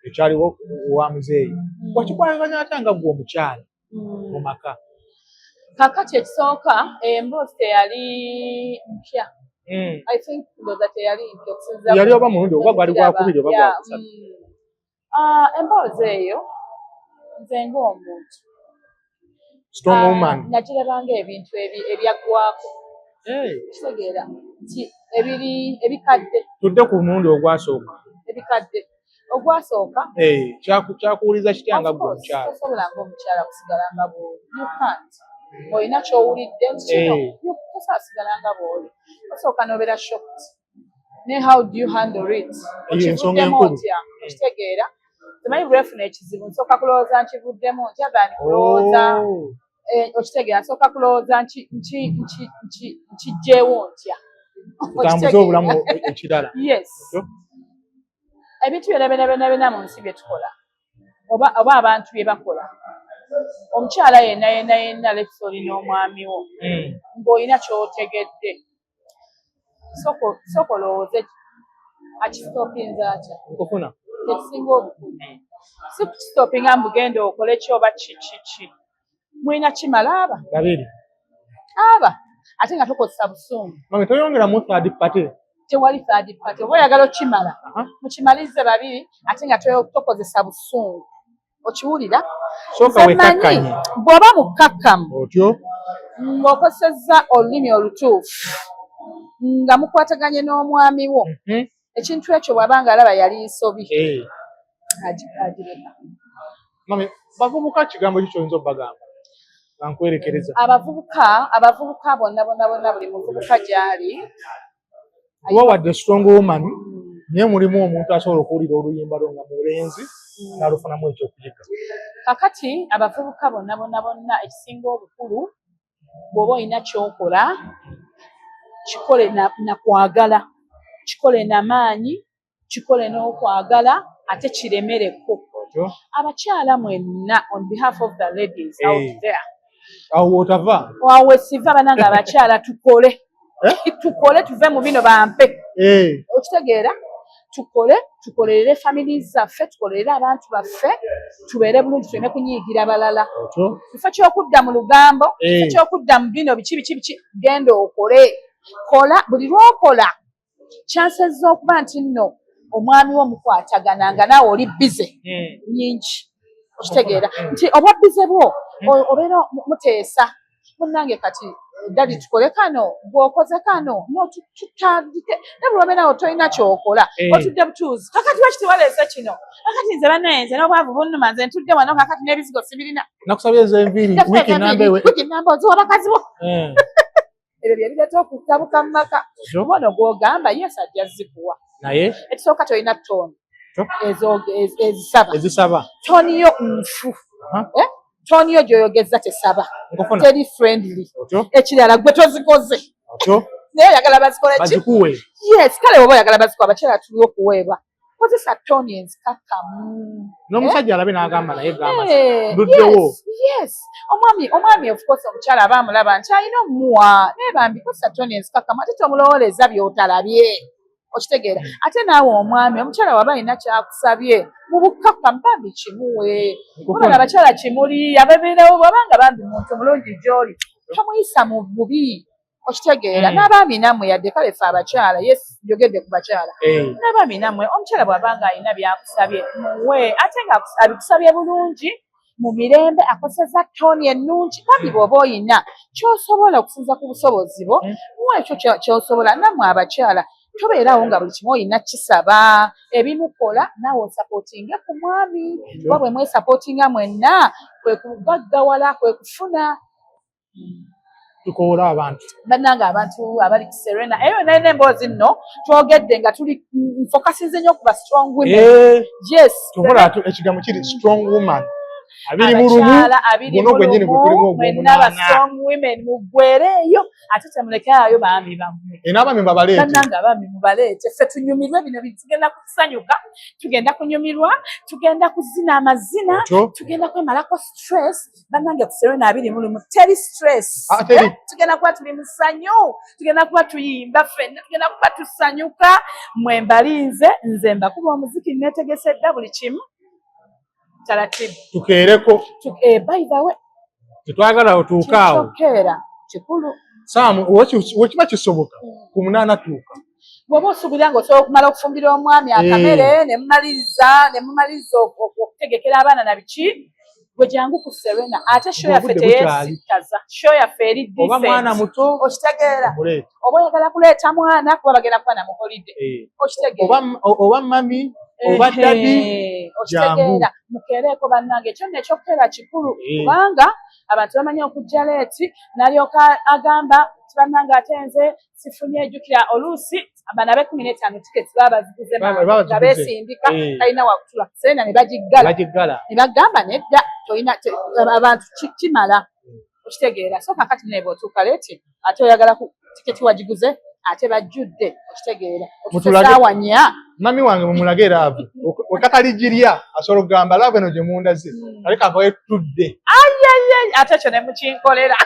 ekyaliwo wa muzeeyi. Wakikwaganya ate nga ggwe omukyala mu maka? Kakati ekisooka, emboozi teyali mpya. I think ndowooza teyali mpya okusinziira Yali oba mulundi oba gwali gwakubiri oba gwakusatu. Ah, emboozi eyo, nze ng'omuntu, Strong woman. nagirabanga ebintu ebyaggwako. Kitegeera nti ebiri ebikadde. Tudde ku mulundi ogwasooka. Ebikadde ogwasooka. Kyakuwuliza kitya nga Of ggwe course, omukyala? Tosobola ng'omukyala kusigala nga bw'oli, you can't. Ng'olina ky'owulidde nti kino, tosobola nga bw'oli, osooka n'obeera shocked. Ne how do you handle it? Eyo ensonga Okivuddemu enkulu. otya? Okitegeera? Temanyi bwefuna ekizibu, nsooka kulowooza nkivuddemu ntya than kulowooza. Okitegeera? Nsooka kulowooza nkiggyeewo ntya. Tutambuze obulamu ekirala. Yes. Ebintu byonna byonna byonna byonna mu nsi bye tukola oba abantu bye bakola, omukyala yenna yenna yenna, let's olina omwami wo ng'olina ky'otegedde, sooka olowooze akistopinza atya. Nkufuna. Ekisinga obukulu si kukistopinga mbu genda okole ki oba ki ki ki. Mulina kimala aba Babiri. aba ate nga tokozesa busungu. Mami, toyongeramu third party. Tewali third party. Oba oyagala okimala, mukimalize babiri, ate nga tokozesa busungu. Okiwulira? Sooka Nze wekkakkanye. mmanyi bw'oba mukkakkamu Otyo. ng'okozesezza olulimi olutuufu, nga mukwataganye n'omwami wo, ekintu ekyo bw'aba nga alaba yali nsobi, agireka. Mami, bavubuka kigambo ki kyoyinza obbagamba nga nkwerekereza? Abavubuka bonna bonna bonna, buli muvubuka gy'ali, Kuba wadde strong woman, naye mulimu omuntu asobola okuwulira oluyimba lwo nga mulenzi n'alufunamu ekyokuyiga. Kakati abavubuka bonna bonna bonna, ekisinga obukulu, bw'oba olina ky'okola, kikole na kwagala, kikole namaanyi, kikole n'okwagala, ate kiremereko. Otyo. Abakyala mwenna, on behalf of the ladies out there, Awo wootava. Awo siva. Banange abakyala, tukole. Eh? Tukole, tuve mu bino bampe. Okitegeera? Tukole, tukolerere family zaffe, tukolerere abantu baffe, tubeere bulungi, tuleme kunyiigira balala. Otyo. Kifo ky'okudda mu lugambo, kifo ky'okudda mu bino biki biki biki, genda okole. Kola. Buli lw'okola, chances z'okuba nti nno omwami wo mukwatagana nga naawe oli busy nyingi. Okitegeera nti obwa busy bwo obeera muteesa, munnange, kati daddy tukole kano, bw'okoze kano no tutandike. Ne buli obeerawo tolina kyokola, otudde butuuzi, kakati lwaki tewaleese kino? Kakati nze bannaye, nze n'obwavu bunnuma, nze ntudde wano kakati n'ebizigo sibirina. Nakusabye ez'enviiri wiiki namba ewe. Wiiki namba oziwa bakazi bo. Ebyo bye bireeta okutabuka mu maka. Otyo. Ono gw'ogamba yes, ajja zikuwa. Naye Ekisooka, tolina tone Otyo. ezisaba. Ezisaba. Tone yo nfu. Eh? Tone yo gy'oyogeza tesaba. Nkufuna. Teri friendly. Otyo. Ekirala, gwe tozikoze, Otyo. naye oyagala bazikole ki? Bazikuwe. Yes, kale oba oyagala bazikuwa, abakyala tuliwo okuweebwa. Kozesa tone enzikakkamu. N'omusajja alabe n'agamba, naye gamba Eh, nduddewo. Yes, omwami, of course, omukyala aba amulaba nti alina omuwa, naye bambi kozesa tone enzikakkamu, ate tomulowooleza by'otalabye. Okitegeera? Ate naawe omwami, omukyala waba alina kyakusabye, mu bukkakkamu bambi kimuwe. Kubanga abakyala kimuli ababeerawo, bwabanga bambi muntu mulungi gy'oli, tomuyisa mu bubi. Okitegeera? N'abaami nammwe, yadde kale ffe abakyala, yes, njogedde ku bakyala, n'abaami nammwe, omukyala bw'abanga alina by'akusabye, muwe, ate nga abikusabye bulungi, mu mirembe, akozesa tone ennungi. Bambi bw'oba oyina ky'osobola, okusinza ku busobozi bwo, muwe ekyo ky'osobola. Nammwe abakyala, tobeeraawo nga buli kimu olina kisaba. Ebimukola naawe osupportinge ku mwami, kuba bwe mwesupportinga mwenna, kwe kugaggawala, kwe kufuna. Tukoola abantu. Bannange, abantu abali ku Serena eyo yonna yonna, emboozi nno twogedde nga tuli nfocusinze nnyo ku ba strong women. Yes. Tukola ekigambo kiri strong woman 21. Abakyala 21. Guno gwennyini gwe tulimu. Mwenna ba ogw'omunaana. strong women, muggwereeyo, ate temulekerayo baami bammwe. N'abaami babaleete. Bannange abaami mubaleete, ffe tunyumirwe bino. Tugenda kusanyuka, tugenda kunyumirwa, tugenda kuzina amazina. Otyo. Tugenda kwemalako stress. Bannange, ku Serena 21 teri stress. Ah, teri. Eh, tugenda kuba tuli mu ssanyu, tugenda kuba tuyimba ffenna, tugenda kuba tusanyuka. Mwe mbalinze, nze mbakuba omuziki, neetegese dda buli kimu taratibu. Tukeereko. By the way, Tetwagala otuuke awo. Kikyokeera kikulu. Saamu wekiba kisoboka, ku 8 tuuka. Bw'oba osuubira ng'osobola okumala okufumbira omwami akamere, ne mumaliriza okutegekera abaana na biki. Gwe jangu ku Serena, ate show yaffe Obudde bukyali. Teyeesittaza, show yaffe eri Oba mwana decent. muto, Okitegeera? Muleete. Oba oyagala kuleeta mwana, kuba bagenda kuba na mu holiday. Okitegeera? Oba mummy oba daddy, Okitegeera? Mukeereeko bannange, ekyo nno ekyokukeera kikulu, kubanga abantu bamanyi okujja late, n'alyoka agamba ti bannange ate nze sifunye. Ejjukira oluusi bano ab'e 15 tiketi baba baziguze Baba mangu, nga baziguze. beesindika, talina wakutula. Serena ne bagiggala, Bagiggala. ne bagamba nedda, tolina abantu kimala. Okitegeera? So kakati naye bw'otuuka late, ate oyagala ku tiketi wagiguze, ate bajjudde. Okitegeera? Otuuse 4:00. Mummy wange mumulage love. Wekataligirya asobola okugamba, "Love eno gye mundaze, aleka nkawe tutudde." Ate ekyo ne mukinkolera,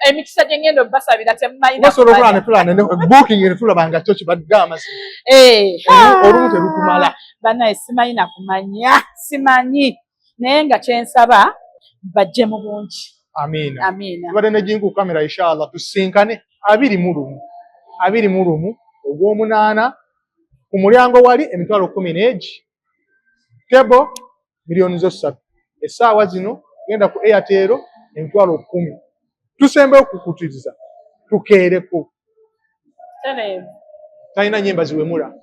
emikisa gye ngenda obbasabira temumanyi. Basobola okulaba ne tulaba ne booking ne tulaba nga kyo kibadde amazima. Olumu terutumala. Bannaye, simanyi nakumanya, simanyi, naye nga kyensaba bajje mu bungi. Amiina. Amiina. Tubadde ne Jinku kamera. Inshallah tusinkane 21, 21 ogw'omunaana ku mulyango wali 10,000 n'egi, table miliyoni zo 3. Essaawa zino genda ku Airtel, 10,000. Tusembeyo kukutiriza, tukeereko. Tereevu. Talina nyimba ziwemula,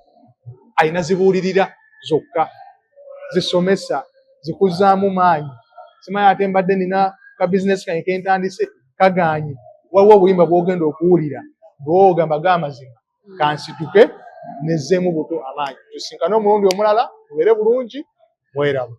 alina zibuulirira zokka, zisomesa, zikuzzaamu maanyi. Simanyi ate mbadde nina ka bizinesi kange kentandise kagaanye, waliwo obuyimba bw'ogenda okuwulira ng'ogamba g'amazima, kansituke nezzeemu buto amaanyi. Tusinkane omulundi omulala, mubeere bulungi, mweraba.